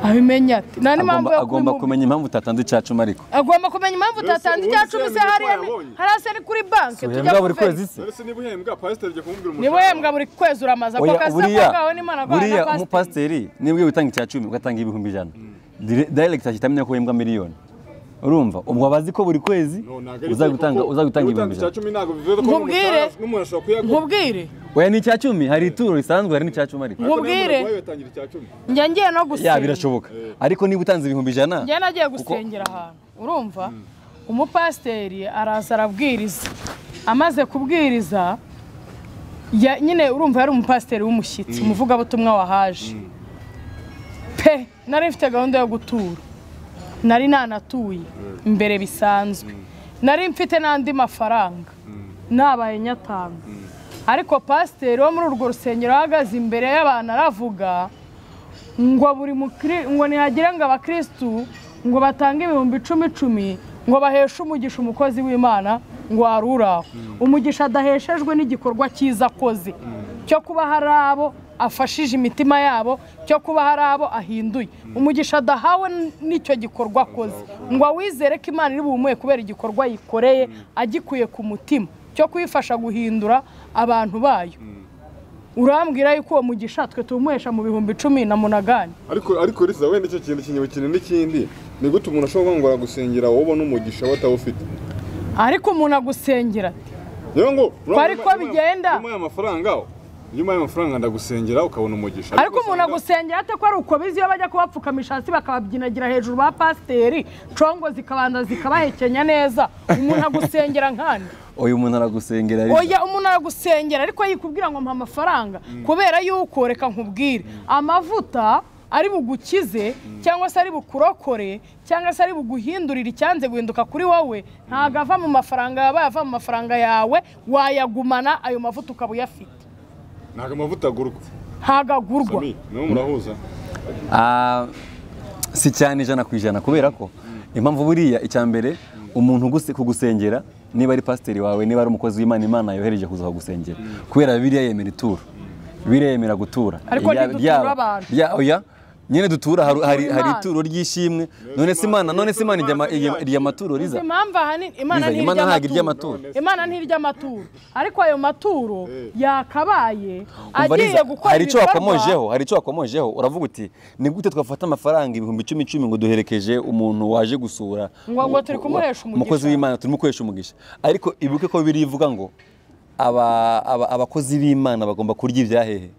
Abimenya ati agomba kumenya impamvu utatanze icya 10. Ariko agomba kumenya impamvu utatanze icya 10 se hariya se ni kuri banki tujya buri kwezi se. Niba uhembwa buri kwezi uramaza ako kazi kawe n'Imana kwa buriya umupasiteri niba utanga icya 10 ugatanga 100,000, direct ahita amenya ko uhembwa miliyoni. Urumva ubwo abazi ko buri kwezi uzagutanga ibihumbi 100. Nkubwire. Oya ni icya 10, hari ituro risanzwe hari n'icya 10 ariko. Nkubwire. Njya ngiye no gusenga. Ya birashoboka. Ariko niba utanze ibihumbi 100. Njya nagiye gusengera ahantu. Urumva? Umupasiteri araza arabwiriza. Amaze kubwiriza nyine urumva yari umupasiteri w'umushyitsi, umuvugabutumwa wahaje. Pe nari mfite gahunda yo gutura. Nari nanatuye imbere bisanzwe. Nari mfite n'andi mafaranga. Nabaye nyatanga. Ariko pasiteri wo muri urwo rusengero ahagaze imbere y'abantu aravuga ngo buri ngo nihagira ngo abakristu ngo batange ibihumbi 10 ngo baheshe umugisha umukozi w'Imana ngo aruraho. Umugisha adaheshejwe n'igikorwa cyiza akoze cyo kuba hari abo afashije imitima yabo, cyo kuba hari abo ahinduye. Umugisha adahawe n'icyo gikorwa akoze ngo awizere ko Imana iri bumuhe kubera igikorwa yikoreye agikuye ku mutima cyo kuyifasha guhindura abantu bayo. Urambwira yuko uwo mugisha twe tumuhesha mu bihumbi 10 na munagani. Ariko Liza wenda icyo kintu kinyibukira n'ikindi ni gute umuntu ashobora ngo aragusengera wowe ubona umugisha watawufite? Ariko umuntu agusengera ngo ariko bigenda nyuma y'amafaranga ndagusengera ukabona umugisha. Ariko umuntu agusengera ate ko ari uko bizi iyo bajya kubapfukamisha hasi bakababyinagira hejuru ba pasiteri congo zikabanza zikabahekenya neza. Umuntu agusengera nkani? Oya umuntu aragusengera. Oya umuntu aragusengera ariko yikubwira ngo mpa amafaranga kubera yuko reka nkubwire amavuta ari bugukize cyangwa se ari bukurokore cyangwa se ari buguhindurira icyanze guhinduka kuri wowe ntago ava mu mafaranga yawe, ava mu mafaranga yawe wayagumana ayo mavuta ukaba uyafite. Ntago amavuta agurwa. Ntago agurwa. Niwe murahuza. Si cyane 100% kubera ko impamvu buriya icya mbere umuntu kugusengera niba ari pasiteri wawe niba ari umukozi w'Imana Imana yohereje kuza kugusengera kubera Bibiliya yemera ituro. Bibiliya yemera gutura. Ariko ntidutura abantu. Oya nyine dutura hari ituro ry'ishimwe. None se Imana irya amaturo Liza? Impamvu ahanini Imana ntirya amaturo. Imana ntirya amaturo. Ariko ayo maturo yakabaye agiye gukora hari icyo wakomojeho uravuga uti ni gute twafata amafaranga ibihumbi 10 ngo duherekeje umuntu waje gusura ngo turi kumuhesha umugisha umukozi w'Imana turimo kuhesha umugisha. Ariko ibuke ko Bibiliya ivuga ngo abakozi b'Imana bagomba kurya ibyahehe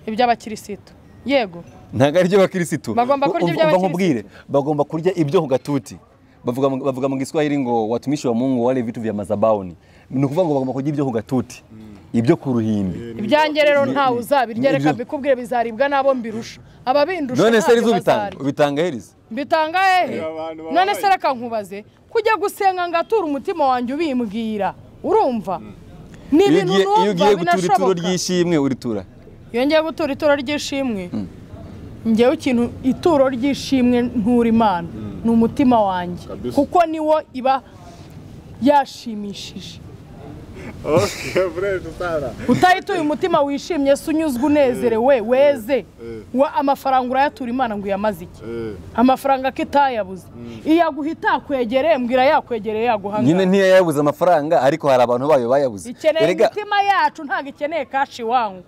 iby'abakirisitu. Yego. Ntago ari iby'abakirisitu. Bagomba kurya iby'abakirisitu. Bagomba kurya ibyo ku gatuti. Bavuga mu Kiswahili ngo watumishi wa Mungu wale vitu vya madhabahuni. Ni ukuvuga ngo bagomba kurya ibyo ku gatuti. Ibyo ku ruhimbi. Ibyanjye rero ntawe uzabirya reka mbikubwire bizaribwa nabo mbirusha. Ababindusha. None se rizo bitanga heriza? Mbitanga hehe? None se reka nkubaze kujya gusenga ngatura umutima wanjye ubimbwira. Urumva? Ni ibintu numva binashoboka. Iyo ugiye gutura ituro ry'ishimwe uritura. Iyo ngiye gutura ituro ry'ishimwe ngewe ikintu ituro ry'ishimwe ntura Imana ni umutima wanjye kuko niwo iba yashimishije. Utayituye umutima wishimye se unyuzwe unezerewe weze amafaranga urayatura Imana ngo uyamaze iki? Amafaranga kitayabuze iyo aguha itakwegereye mbwira yakwegereye yaguhanga. Nyine ntiyayabuze amafaranga ariko hari abantu bayo bayabuze. Ikeneye imitima yacu ntabwo ikeneye kashi wangu.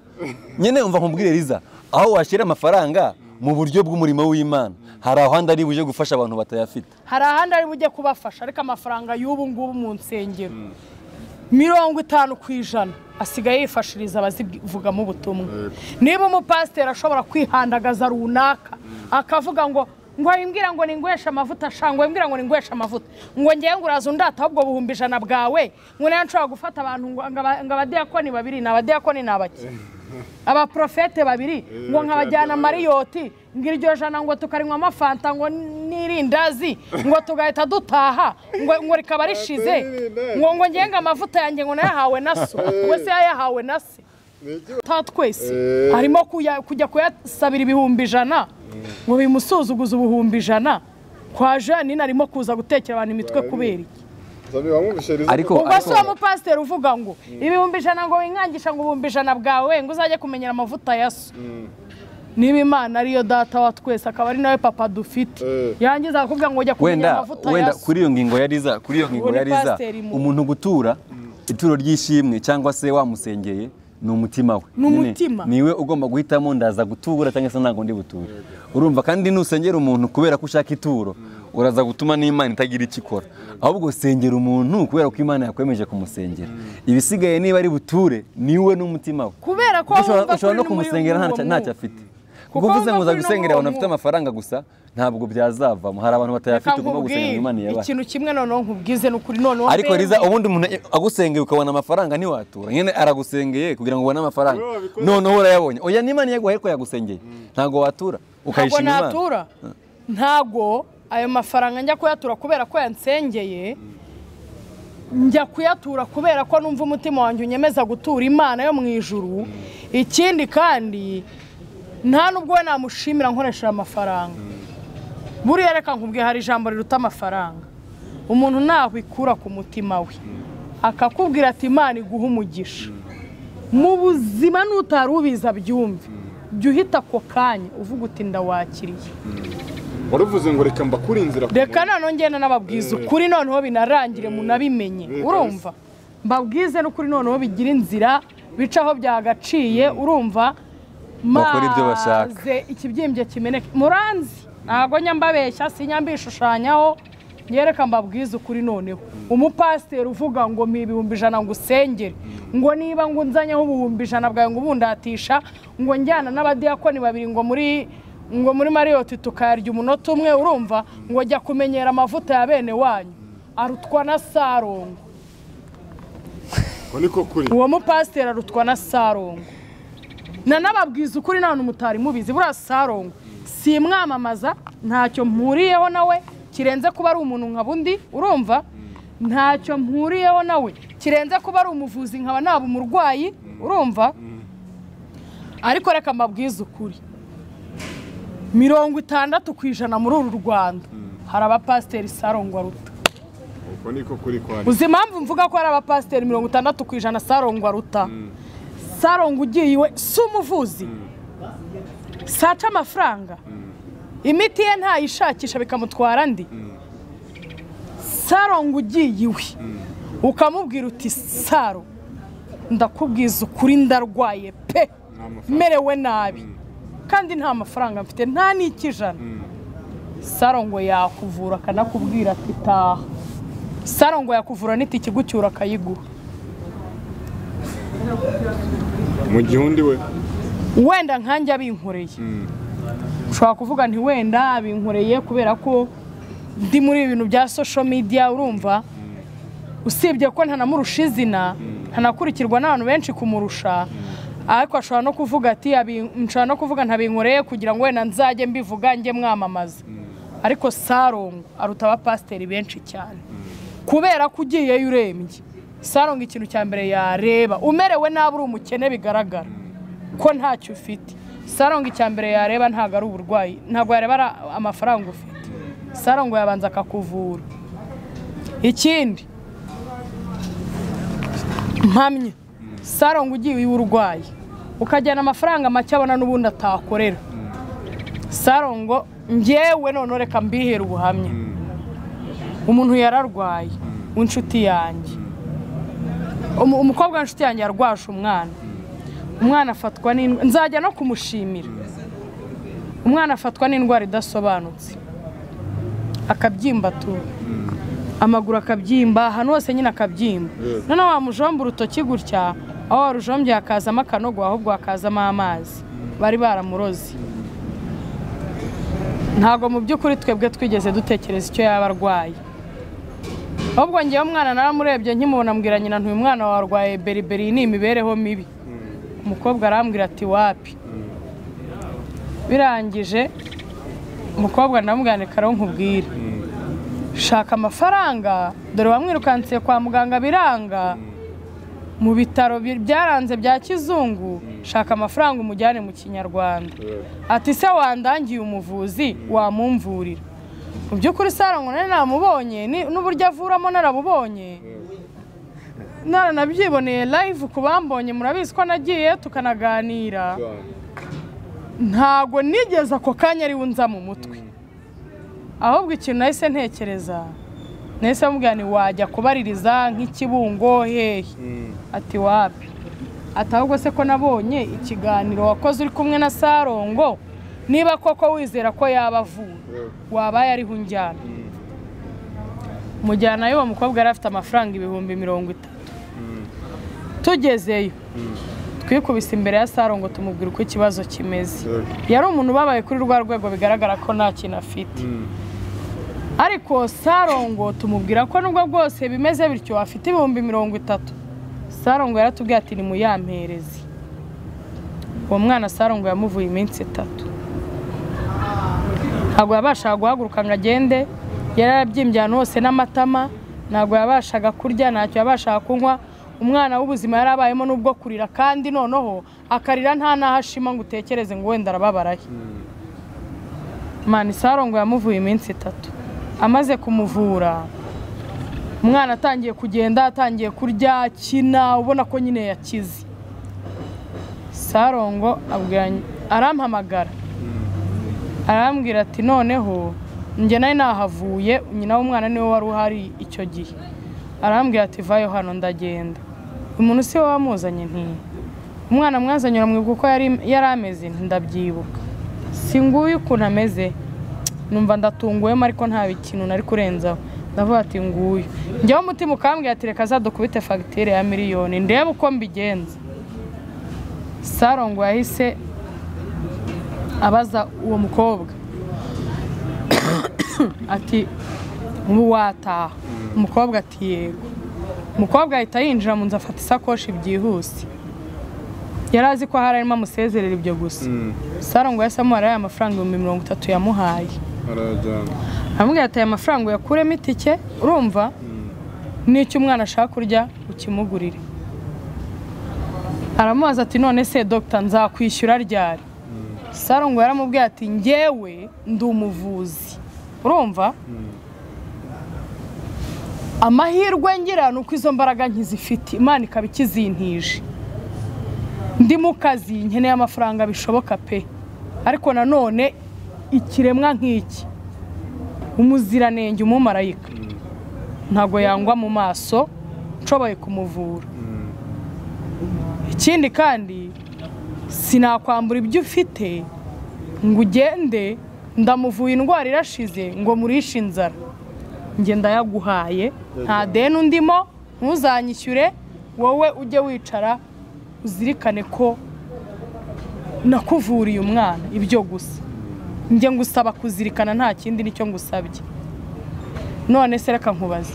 Nyine umva nkubwire Liza aho washyira amafaranga mu buryo bw'umurimo w'Imana hari ahandi ari buje gufasha abantu batayafite. Hari ahandi ari bujye kubafasha ariko amafaranga y'ubu ngubu mu nsengero 50% asigaye yifashiriza abazivugamo ubutumwa. Niba umupasiteri ashobora kwihandagaza runaka akavuga ngo wimbwira ngo ningweshe amavuta shangwe wimbwira ngo ningweshe amavuta ngo ngiye ngo uraza undata ahubwo 100,000 bwawe ngo nayo nshobora gufata abantu ngo abadiyakoni babiri n'abadiyakoni n'abaki abaprofete babiri ngo nkabajyana Mariyoti ngo iryo jana ngo tukarinywa amafanta ngo n'irindazi ngo tugahita dutaha ngo rikaba rishize ngo ngenga amavuta yanjye ngo nayahawe na so we se yayahawe na se ta twese harimo kujya kuyasabira 100,000 ngo bimusuzuguze 100,000 kwa Jeanine arimo kuza gutekera abantu imitwe kubera iki? Ariko ubwo si umupasiteri uvuga ngo 100,000 ngo winkangisha ngo 100,000 bwawe ngo uzajye kumenyera amavuta ya so. Niba Imana ariyo data wa twese akaba ari nawe papa dufite yangiza akubwira ngo ujya kumenyera amavuta ya wenda so. Kuri iyo ngingo ya Liza, kuri iyo ngingo ya Liza umuntu gutura ituro ry'ishimwe cyangwa se wamusengeye Ni umutima we. Ni umutima. Niwe ugomba guhitamo ndaza gutura cyangwa se ntabwo ndi buture. Urumva kandi nusengera umuntu kubera ko ushaka ituro uraza gutuma n'Imana itagira icyo ikora. Ahubwo sengera umuntu kubera ko Imana yakwemeje kumusengera. Ibisigaye niba ari buture niwe n'umutima we. Kubera ko ushobora no kumusengera ntacyo afite. Kuko uvuze ngo uza gusengera abantu bafite amafaranga gusa ntabwo byazavamo. Hari abantu batayafite ugomba gusenga Imana yabaha. Ikintu kimwe noneho nkubwize n'ukuri noneho. Ariko Liza ubundi umuntu agusengeye ukabona amafaranga ntiwatura. Nyine aragusengeye kugira ngo ubone amafaranga. Noneho urayabonye. Oya n'Imana yaguhaye ko yagusengeye. Ntabwo watura ukayishima Imana. Ntabwo natura. Ntabwo ayo mafaranga njya kuyatura kubera ko yansengeye. Njya kuyatura kubera ko numva umutima wanjye unyemeza gutura Imana yo mu ijuru. Ikindi kandi nta nubwo we namushimira nkoresheje amafaranga. Buriya reka nkubwiye hari ijambo riruta amafaranga. Umuntu naho ikura ku mutima we akakubwira ati Imana iguha umugisha. Mu buzima n'utari ubiza byumve, jya uhita ako kanya uvuga uti ndawakiriye. Waruvuze ngo reka mbakure inzira. Reka noneho ngenda nababwiza ukuri noneho binarangire munabimenye. Urumva mbabwize n'ukuri noneho bigira inzira bicaho byagaciye. Urumva bakora ibyo bashaka. Ikibyimbye kimeneke muranzi ntago nyambabeshya sinyambishushanyaho nyereka mbabwiza ukuri noneho. Umupasiteri uvuga ngo mpa 100,000 ngo usengere, ngo niba ngo nzanyeho 100,000 bwawe ngo ubundatisha, ngo njyana n'abadiyakoni babiri ngo muri Marriott tukayarya umunota umwe. Urumva ngo jya kumenyera amavuta ya bene wanyu arutwa na Sarongo. Uwo mupasiteri arutwa na Sarongo. Nanababwiza ukuri nta mutari mubizi. Buriya Sarongo simwamamaza ntacyo mpuriyeho nawe kirenze kuba ari umuntu nka bundi. Urumva ntacyo mpuriyeho nawe kirenze kuba ari umuvuzi nkaba naba umurwayi. Urumva ariko reka mbabwize ukuri 60% muri uru Rwanda hari abapasiteri Sarongo aruta. Uzi impamvu mvuga ko hari abapasiteri 60% Sarongo aruta? Sarongo ugiye iwe si umuvuzi, saca amafaranga, imiti ye ntayishakisha bikamutwara andi. Sarongo ugiye iwe ukamubwira uti Saro ndakubwiza ukuri ndarwaye pe, merewe nabi kandi nta mafaranga mfite nta n'ikijana, Sarongo yakuvura akanakubwira ati taha. Sarongo yakuvura n'itike igucyura akayiguha. Mu gihe undi we wenda nkanjye abinkoreye ushobora kuvuga nti wenda abinkoreye kubera ko ndi muri ibintu bya social media. Urumva usibye ko ntanamurusha izina ntanakurikirwa n'abantu benshi kumurusha, ariko ashobora no kuvuga ati nshobora no kuvuga ntabinkoreye kugira ngo wenda nzajye mbivuga njye mwamamaza. Ariko Sarongo aruta abapasiteri benshi cyane kubera ko ugiyeyo urembye. Sarongo ikintu cya mbere yareba umerewe nabi uri umukene bigaragara ko ntacyo ufite. Sarongo icya mbere yareba ntabwo ari uburwayi, ntabwo yareba amafaranga ufite. Sarongo yabanza akakuvura. Ikindi mpamye Sarongo ugiye iwe urwaye ukajyana amafaranga make abona n'ubundi atakorera. Sarongo njyewe none reka mbihera ubuhamya. Umuntu yararwaye w'inshuti yanjye, umukobwa w'inshuti yanjye yarwaje umwana, umwana afatwa n'indwara, nzajya no kumushimira. Umwana afatwa n'indwara idasobanutse akabyimba tu, amaguru akabyimba, ahantu hose nyine akabyimba. Noneho wamujomba urutoki gutya, aho warujombye hakazamo akanogo, ahubwo hakazamo amazi, bari baramuroze. Ntabwo mu by'ukuri twebwe twigeze dutekereza icyo yaba arwaye. Ahubwo ngewe umwana naramurebye nkimubona mbwira nyina nti uyu mwana warwaye beriberi ni imibereho mibi. Umukobwa arambwira ati wapi. Birangije umukobwa ndamubwira nti karo nkubwire, shaka amafaranga dore wamwirukansiye kwa muganga biranga, mu bitaro byaranze bya kizungu, shaka amafaranga umujyane mu kinyarwanda. Ati se wandangiye umuvuzi wamumvurira. Mu by'ukuri Sarongo nari namubonye n'uburyo avuramo narabubonye, naranabyiboneye live ku bambonye murabizi ko nagiye tukanaganira. Ntago nigeze ako kanya ari unza mu mutwe. Ahubwo ikintu nahise ntekereza, nahise mubwira nti wajya kubaririza nk'ikibungo hehe? Ati wapi. Ati ahubwo se ko nabonye ikiganiro wakoze uri kumwe na Sarongo, niba koko wizera ko yaba avura wabaye ariho unjyana. Mujyanayo, uwo mukobwa yari afite amafaranga 30,000. Tugezeyo twikubise imbere ya Sarongo tumubwira uko ikibazo kimeze. Yari umuntu ubabaye kuri rwa rwego bigaragara ko nta kintu afite. Ariko Sarongo tumubwira ko nubwo bwose bimeze bityo afite 30,000. Sarongo yaratubwiye ati nimuyampereze. Uwo mwana Sarongo yamuvuye iminsi 3. Ntabwo yabashaga guhaguruka ngo agende, yarabyimbye ahantu hose n'amatama, ntabwo yabashaga kurya, ntacyo yabashaga kunywa. Umwana w'ubuzima yarabayemo nubwo kurira, kandi noneho akarira nta naho ashima ngo utekereze ngo wenda arababaraye. Mani Sarongo yamuvuye iminsi 3. Amaze kumuvura umwana atangiye kugenda, atangiye kurya, akina, ubona ko nyine yakize. Sarongo arampamagara arambwira ati noneho njye nari nahavuye, nyina w'umwana niwe wari uhari icyo gihe. Arambwira ati vayo hano ndagenda. Umuntu si we wamuzanye? Nti umwana mwazanye uramwibuka uko yari ameze? Ndabyibuka. Si nguyu ukuntu ameze? Numva ndatunguwemo ariko nta kintu nari kurenzaho. Ndavuga ati nguyu. Njyewe umutima ukambwira ati reka azadukubite fagitire ya 1,000,000 ndebe uko mbigenza. Sarongo yahise abaza uwo mukobwa ati ubu wataha? Umukobwa ati yego. Umukobwa ahita yinjira mu nzu afata isakoshi byihuse. Yari azi ko hari arimo amusezerera ibyo gusa. Sarongo yahise amuha aya mafaranga 30,000 yamuhaye. Aramubwira ati aya mafaranga uyakuremo itike, urumva n'icyo umwana ashaka kurya ukimugurire. Aramubaza ati none se dogita nzakwishyura ryari? Sarongo yaramubwiye ati njyewe ndi umuvuzi, urumva amahirwe ngira ni uko izo mbaraga nkizifite, Imana ikaba ikizintije. Ndi mu kazi nkeneye amafaranga bishoboka pe, ariko nanone ikiremwa nk'iki umuziranenge umumarayika ntago yangwa mu maso, nshoboye kumuvura. Ikindi kandi sinakwambura ibyo ufite ngo ugende ndamuvuye indwara irashize ngo murishe inzara. Njye ndayaguhaye, nta deni undimo, ntuzanyishyure, wowe ujye wicara uzirikane ko nakuvuriye umwana ibyo gusa. Njye ngusaba kuzirikana nta kindi nicyo ngusabye. None se reka nkubaze,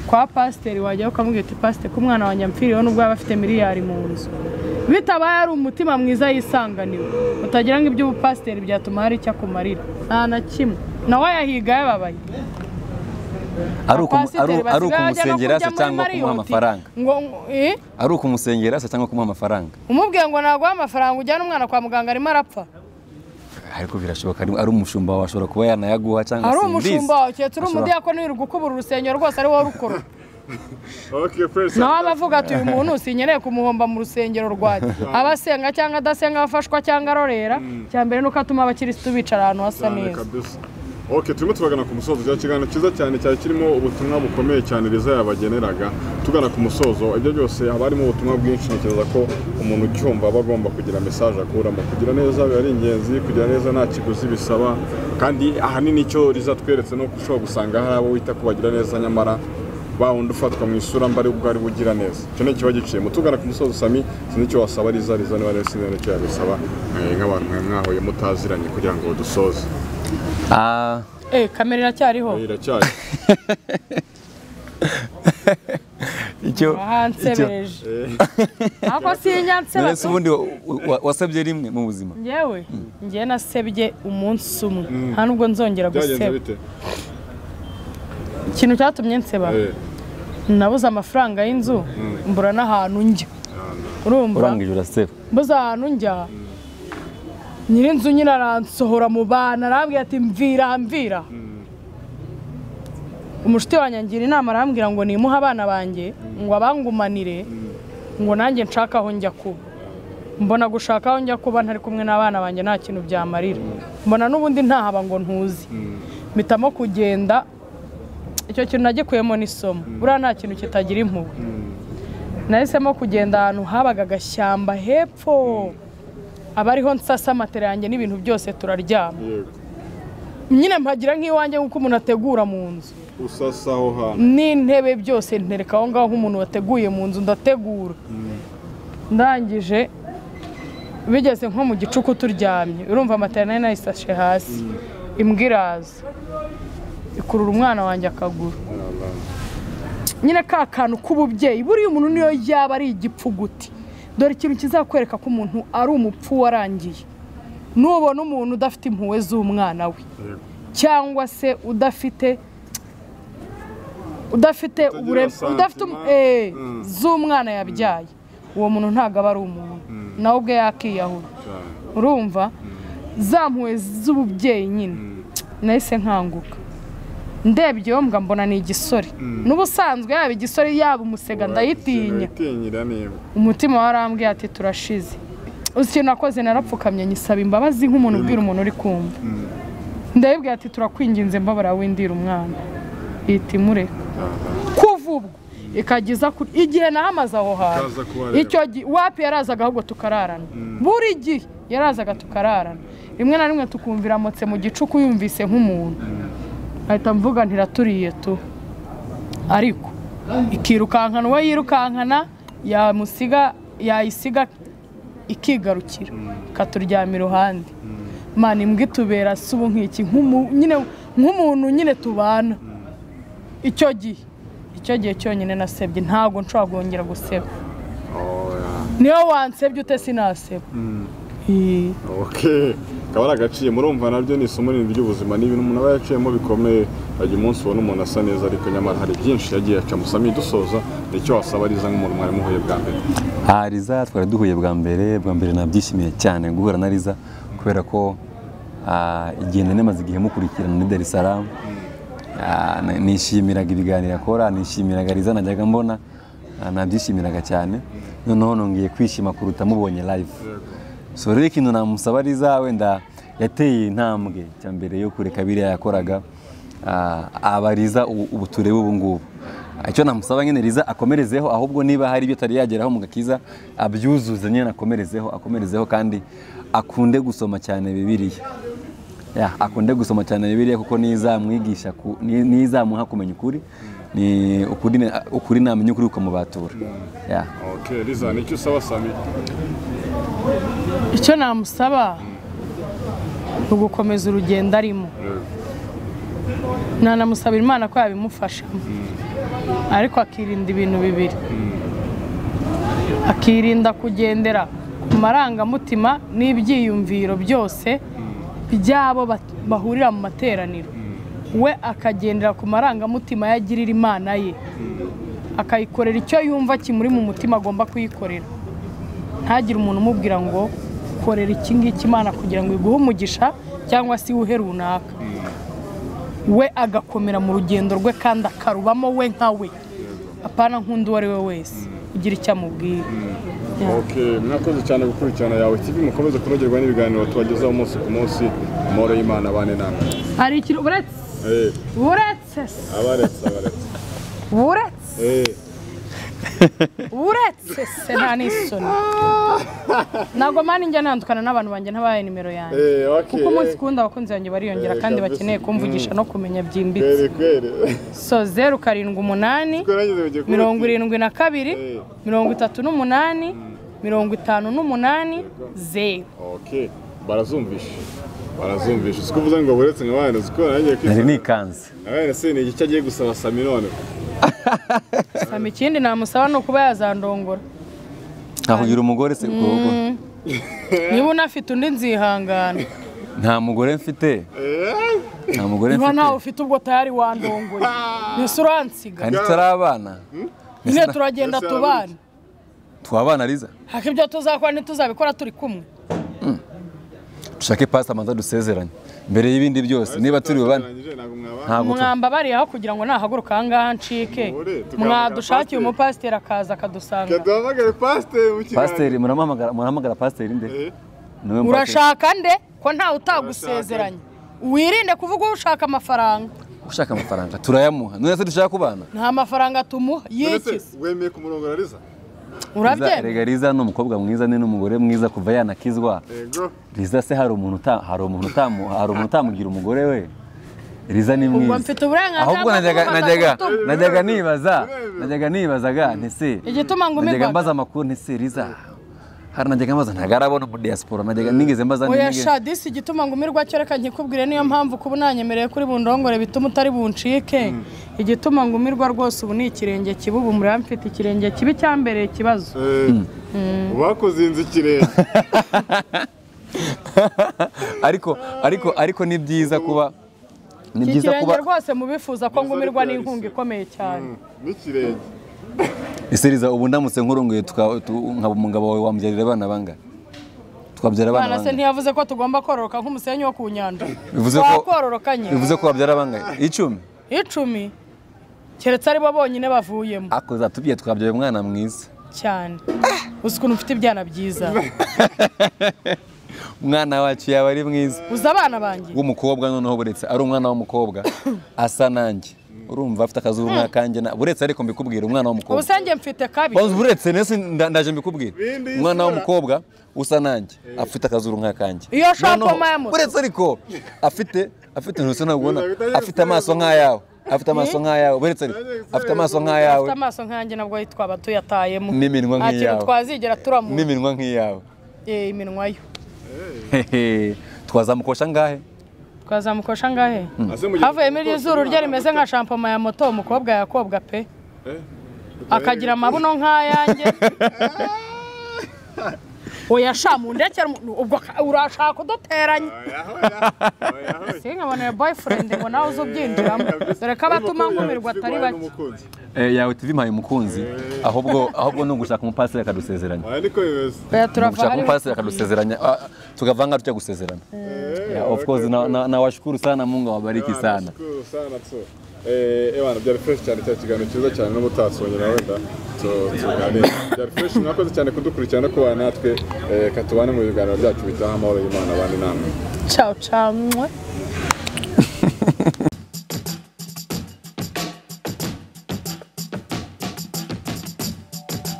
kwa pasiteri wajya ukamubwira uti pasiteri ko umwana wanjye amfiriyeho nubwo yaba afite 1,000,000,000 mu nzu, bitabaye ari umutima mwiza yisanganiwe, utagira ngo iby'ubupasiteri byatuma hari icyo akumarira, nta na kimwe. Nawe yahiga yababaye. Ari ukumusengera se cyangwa kumuha amafaranga? Ari ukumusengera se cyangwa kumuha amafaranga? Umubwiye ngo naguha amafaranga ujyane umwana kwa muganga arimo arapfa. Ariko birashoboka ari umushumba wawe ashobora kuba yanayaguha cyangwa ari umushumba wawe, keretse uri umudiyakoni wirirwa ukubura urusengero rwose ari wowe rukora. Nawe abavuga ati uyu muntu sinkeneye kumuhomba mu rusengero rwanjye, aba asenga cyangwa adasenga, abafashwa cyangwa arorera, icya mbere nuko atuma abakirisitu bicara ahantu hasa neza. Okay, turimo turagana ku musozo. Cya kiganiro cyiza cyane cyari kirimo ubutumwa bukomeye cyane Liza yabageneraga. Tugana ku musozo, ibyo byose haba harimo ubutumwa bwinshi, ntekereza ko umuntu ucyumva aba agomba kugira message akuramo. Kugira neza biba ari ingenzi, kugira neza nta kiguzi bisaba, kandi ahanini icyo Liza tweretse no ushobora gusanga hari abo wita kubagira neza nyamara ba wundi ufatwa mu isura mba ari ubwo ari bugira neza. Icyo ni kiba giciyemo. Tugana ku musozo Sami, sinzi icyo wasaba Liza, Liza niba rero sinzi icyo yabisaba nk'abantu mwahuye mutaziranye kugira ngo dusoze. Kamera iracyariho? Iracyari. Icyo hansebeje. Ako sinyanseba. Nese ubundi wasabye rimwe mu buzima? Njyewe njye nasebye umunsi umwe. Nta nubwo nzongera guseba. Ikintu cyatumye nseba, nabuze amafaranga y'inzu, mbura n'ahantu njya. Urumva? Urangije uraseba. Mbuze ahantu njya. Nyirinzu nyine aransohora mu bana, arambwira ati mvira mvira. Umushuti wanjye angira inama arambwira ngo nimuhe abana banjye ngo abangumanire, ngo nanjye nshaka aho njya kuba. Mbona gushaka aho njya kuba ntari kumwe n'abana banjye nta kintu byamarira. Mbona n'ubundi ntahaba ngo ntuzi. Mpitamo kugenda. Icyo kintu nagikuyemo n'isomo. Buriya nta kintu kitagira impuhwe. Nahisemo kugenda ahantu habaga agashyamba hepfo, abariho nsasa matera yanjye n'ibintu byose turaryama. Nyine mpagira nk'iwanjye nk'uko umuntu ategura mu nzu. Usasa aho hantu. N'intebe byose ntereka aho ngaho nk'umuntu wateguye mu nzu ndategura. Ndangije bigeze nko mu gicuku turyamye, urumva matera nari nayisashe hasi. Imbwa iraza ikurura umwana wanjye akaguru. Nyine ka kantu k'ububyeyi, buriya umuntu niyo yaba ari igipfuguti. Dore ikintu kizakwereka ko umuntu ari umupfu warangiye. Nubona umuntu udafite impuhwe z'umwana we, cyangwa se udafite z'umwana yabyaye, uwo muntu ntabwo aba ari umuntu, nawe ubwe yakiyahura. Urumva za mpuhwe z'ububyeyi nyine nahise nkanguka. Ndebye iyo mbwa mbona ni igisore. N'ubusanzwe yaba igisore yaba umusega ndayitinya. Umutima warambwiye ati turashize. Uzi ikintu nakoze, narapfukamye nyisaba imbabazi nk'umuntu ubwira umuntu uri kumva. Ndayibwira ati turakwinginze mbabara windira umwana. Ihita imureka. Kuva ubwo ikageza kuri igihe nahamaze aho hantu. Icyo gihe wapi yarazaga ahubwo tukararana. Buri gihe yarazaga tukararana. Rimwe na rimwe tukumvira amotse mu gicuku yumvise nk'umuntu. Ahita mvuga ntiraturiye tu. Ariko ikirukankana uwo yirukankana yamusiga yayisiga ikigarukira ikaturyama iruhande. Mana imbwa itubera si ubu nk'iki nk'umuntu nyine tubana. Icyo gihe cyonyine nasebye, ntabwo nshobora kongera guseba. Niyo wansebye ute sinaseba. Okay. Kaba ari agaciye, murumva nabyo ni isomo rinini ry'ubuzima, ni ibintu umuntu aba yaciyemo bikomeye. Hajya umunsi ubona umuntu asa neza ariko nyamara hari byinshi yagiye aca. Musami dusoza, nicyo wasaba Liza nk'umuntu mwari muhuye bwa mbere? Liza twari duhuye bwa mbere nabyishimiye cyane guhura na Liza kubera ko igihe nari igihe mukurikirana muri Dar es Salaam. Nishimiraga ibiganiro akora, nishimiraga Liza najyaga mbona, nabyishimiraga cyane. Noneho nongeye kwishima kuruta mubonye live. So rero ikintu namusaba Liza, wenda yateye intambwe cya mbere yo kureka biriya yakoraga, abariza ubu turebe ubu ngubu. Icyo namusaba nyine Liza akomerezeho, ahubwo niba hari ibyo atari yageraho mu gakiza abyuzuze nyine, akomerezeho kandi akunde gusoma cyane Bibiliya. Akunde gusoma cyane Bibiliya kuko nizamwigisha, nizamuha kumenya ukuri, ni ukuri namenya ukuri ukamubatura. Okay, Liza nicyo usaba Sami? Icyo namusaba ni ugukomeza urugendo arimo. Nanamusabira Imana ko yabimufashamo, ariko akirinda ibintu bibiri. Akirinda kugendera ku marangamutima n'ibyiyumviro byose by'abo bahurira mu materaniro. We akagendera ku marangamutima yagirira Imana ye, akayikorera icyo yumva kimuri mu mutima agomba kuyikorera. Ntagire umuntu umubwira ngo korera iki ngiki Imana kugira ngo iguhe umugisha cyangwa se iwuhe runaka. We agakomera mu rugendo rwe kandi akarubamo we nka we, apana nk'undi uwo ari we wese ugira icyo amubwira. Okay, mwakoze cyane gukurikirana Yawe TV, mukomeze kunogerwa n'ibiganiro tubagezaho umunsi ku munsi. Amahoro y'Imana abane namwe. Hari ikintu uretse uretse se nta n'isoni. Ntabwo mani njya ntandukana n'abantu banjye ntabaye nimero yanjye, kuko umunsi kundi abakunzi banjye bariyongera kandi bakeneye kumvugisha no kumenya byimbitse. So 0 7 8 72 38 58 0. Okay, barazumvisha. Siko uvuze ngo buretse nk'abana, siko nanjye kwisa. Nari nikanze. Abana se ni igice agiye gusaba Sami none. Sami ikindi namusaba no kuba yazandongora. Ntakugira umugore se kuko. Niba unafite undi nzihangana. Nta mugore mfite. Nta mugore mfite. Niba nawe ufite ubwo tayari wandongoye. Nese uransiga. Kandi tutarabana. Nyine turagenda tubana. Twabana Liza? Haka ibyo tuzakora ntituzabikora turi kumwe. Dushake pastor manza dusezeranye mbere y'ibindi byose niba turi bubane. Mwamba bari aho kugira ngo nahaguruka aha ngaha ncike. Mwadushakiye umupasiteri akaza akadusanga. Kaduhamagare pasiteri mu kiganiro. Pasiteri murahamagara pasiteri nde? Urashaka nde ko ntawe utagusezeranye? Wirinde kuvuga ushaka amafaranga. Ushaka amafaranga turayamuha. None se dushaka kubana? Nta mafaranga tumuha yiki. Wemeye kumurongora Liza? Urabyemera? Rega Liza ni umukobwa mwiza, ni n'umugore mwiza kuva yanakizwa. Liza se hari umuntu utamugira umugore we? Liza ni mwiza. Ubwo mfite uburenganzira. Ahubwo najyaga nibazaga ntese. Igituma ngumirwa. Najyaga mbaza amakuru ntese Liza. Hari najyaga mbaza ntagarabona mu diaspora, najyaga nigeze mbaza nige. Oya sha disi igituma ngumirwa cyo reka nkikubwire, niyo mpamvu kuba unanyemereye kuri bundongore bituma utari buncike. Igituma ngumirwa rwose ubu ni ikirenge kibi, ubu muri mfite ikirenge kibi cyambereye ikibazo. Bakuzinze ikirenge. Ariko ni byiza kuba ni byiza kuba rwose mubifuza ko ngumirwa n'inkunga ikomeye cyane. N'ikirenge. Iseriza ubu ndamutse nkurunguye nkaba umugabo wawe wamubyarira abana bangahe? Twabyara abana bangahe? Se ntiyavuze ko tugomba kororoka nk'umusenyi wo ku nyanja. Twakororokanye. Bivuze ko wabyara bangahe? 10. 10. Keretse ari bo bonyine bavuyemo. Ako zatubwiye twabyaye umwana mwiza. Cyane. Uzi ukuntu mfite ibyana byiza. Umwana wacu yaba ari mwiza. Uzi abana banjye? W'umukobwa noneho buretse ari umwana w'umukobwa asa nanjye. Urumva afite akazuru nk'akanjye na buretse ariko mbikubwira umwana w'umukobwa. Ubusange mfite kabi. Buretse nese ndaje mbikubwira. Umwana w'umukobwa usa nanjye afite akazuru nk'akanjye. Iyo shampoo ya moto. Buretse ariko afite ntuse nabona afite amaso nk'ayawe. Afite amaso nk'ayawe buretse ariko afite amaso nk'ayawe. Afite amaso nk'ayanjye nabwo twaba tuyatayemo. N'iminwa nk'iyawe. Twazigera turamu. N'iminwa nk'iyawe. Iminwa yo. Twazamukosha ngahe? Twazamukosha ngahe? Havuyemo iryo zuru rye rimeze nka shampoma ya moto, umukobwa yakobwa pe. Akagira amabuno nk'ayanjye. Oya sha mundekera ubwo urashaka kuduteranya. Sinkaboneye boyfriend ngo nawe uzubyinjiramo. Dore ko abatuma ngumirwa atari bake. Yawe TV mpaye umukunzi, ahubwo ni ugushaka umupasiteri akadusezeranya. Gushaka umupasiteri akadusezeranya, tukavanga tujya gusezerana. Of course na washukuru sana, Mungu awabariki sana. Nashukuru sana tu. Ewana byari fresh cyane cya kiganiro cyiza cyane no mutatsonyera wenda tuganire. Byari fresh, mwakoze cyane kudukurikirana no kubana natwe, katubane mu biganiro byacu bitaha amahoro y'Imana abandi namwe. Ciao ciao.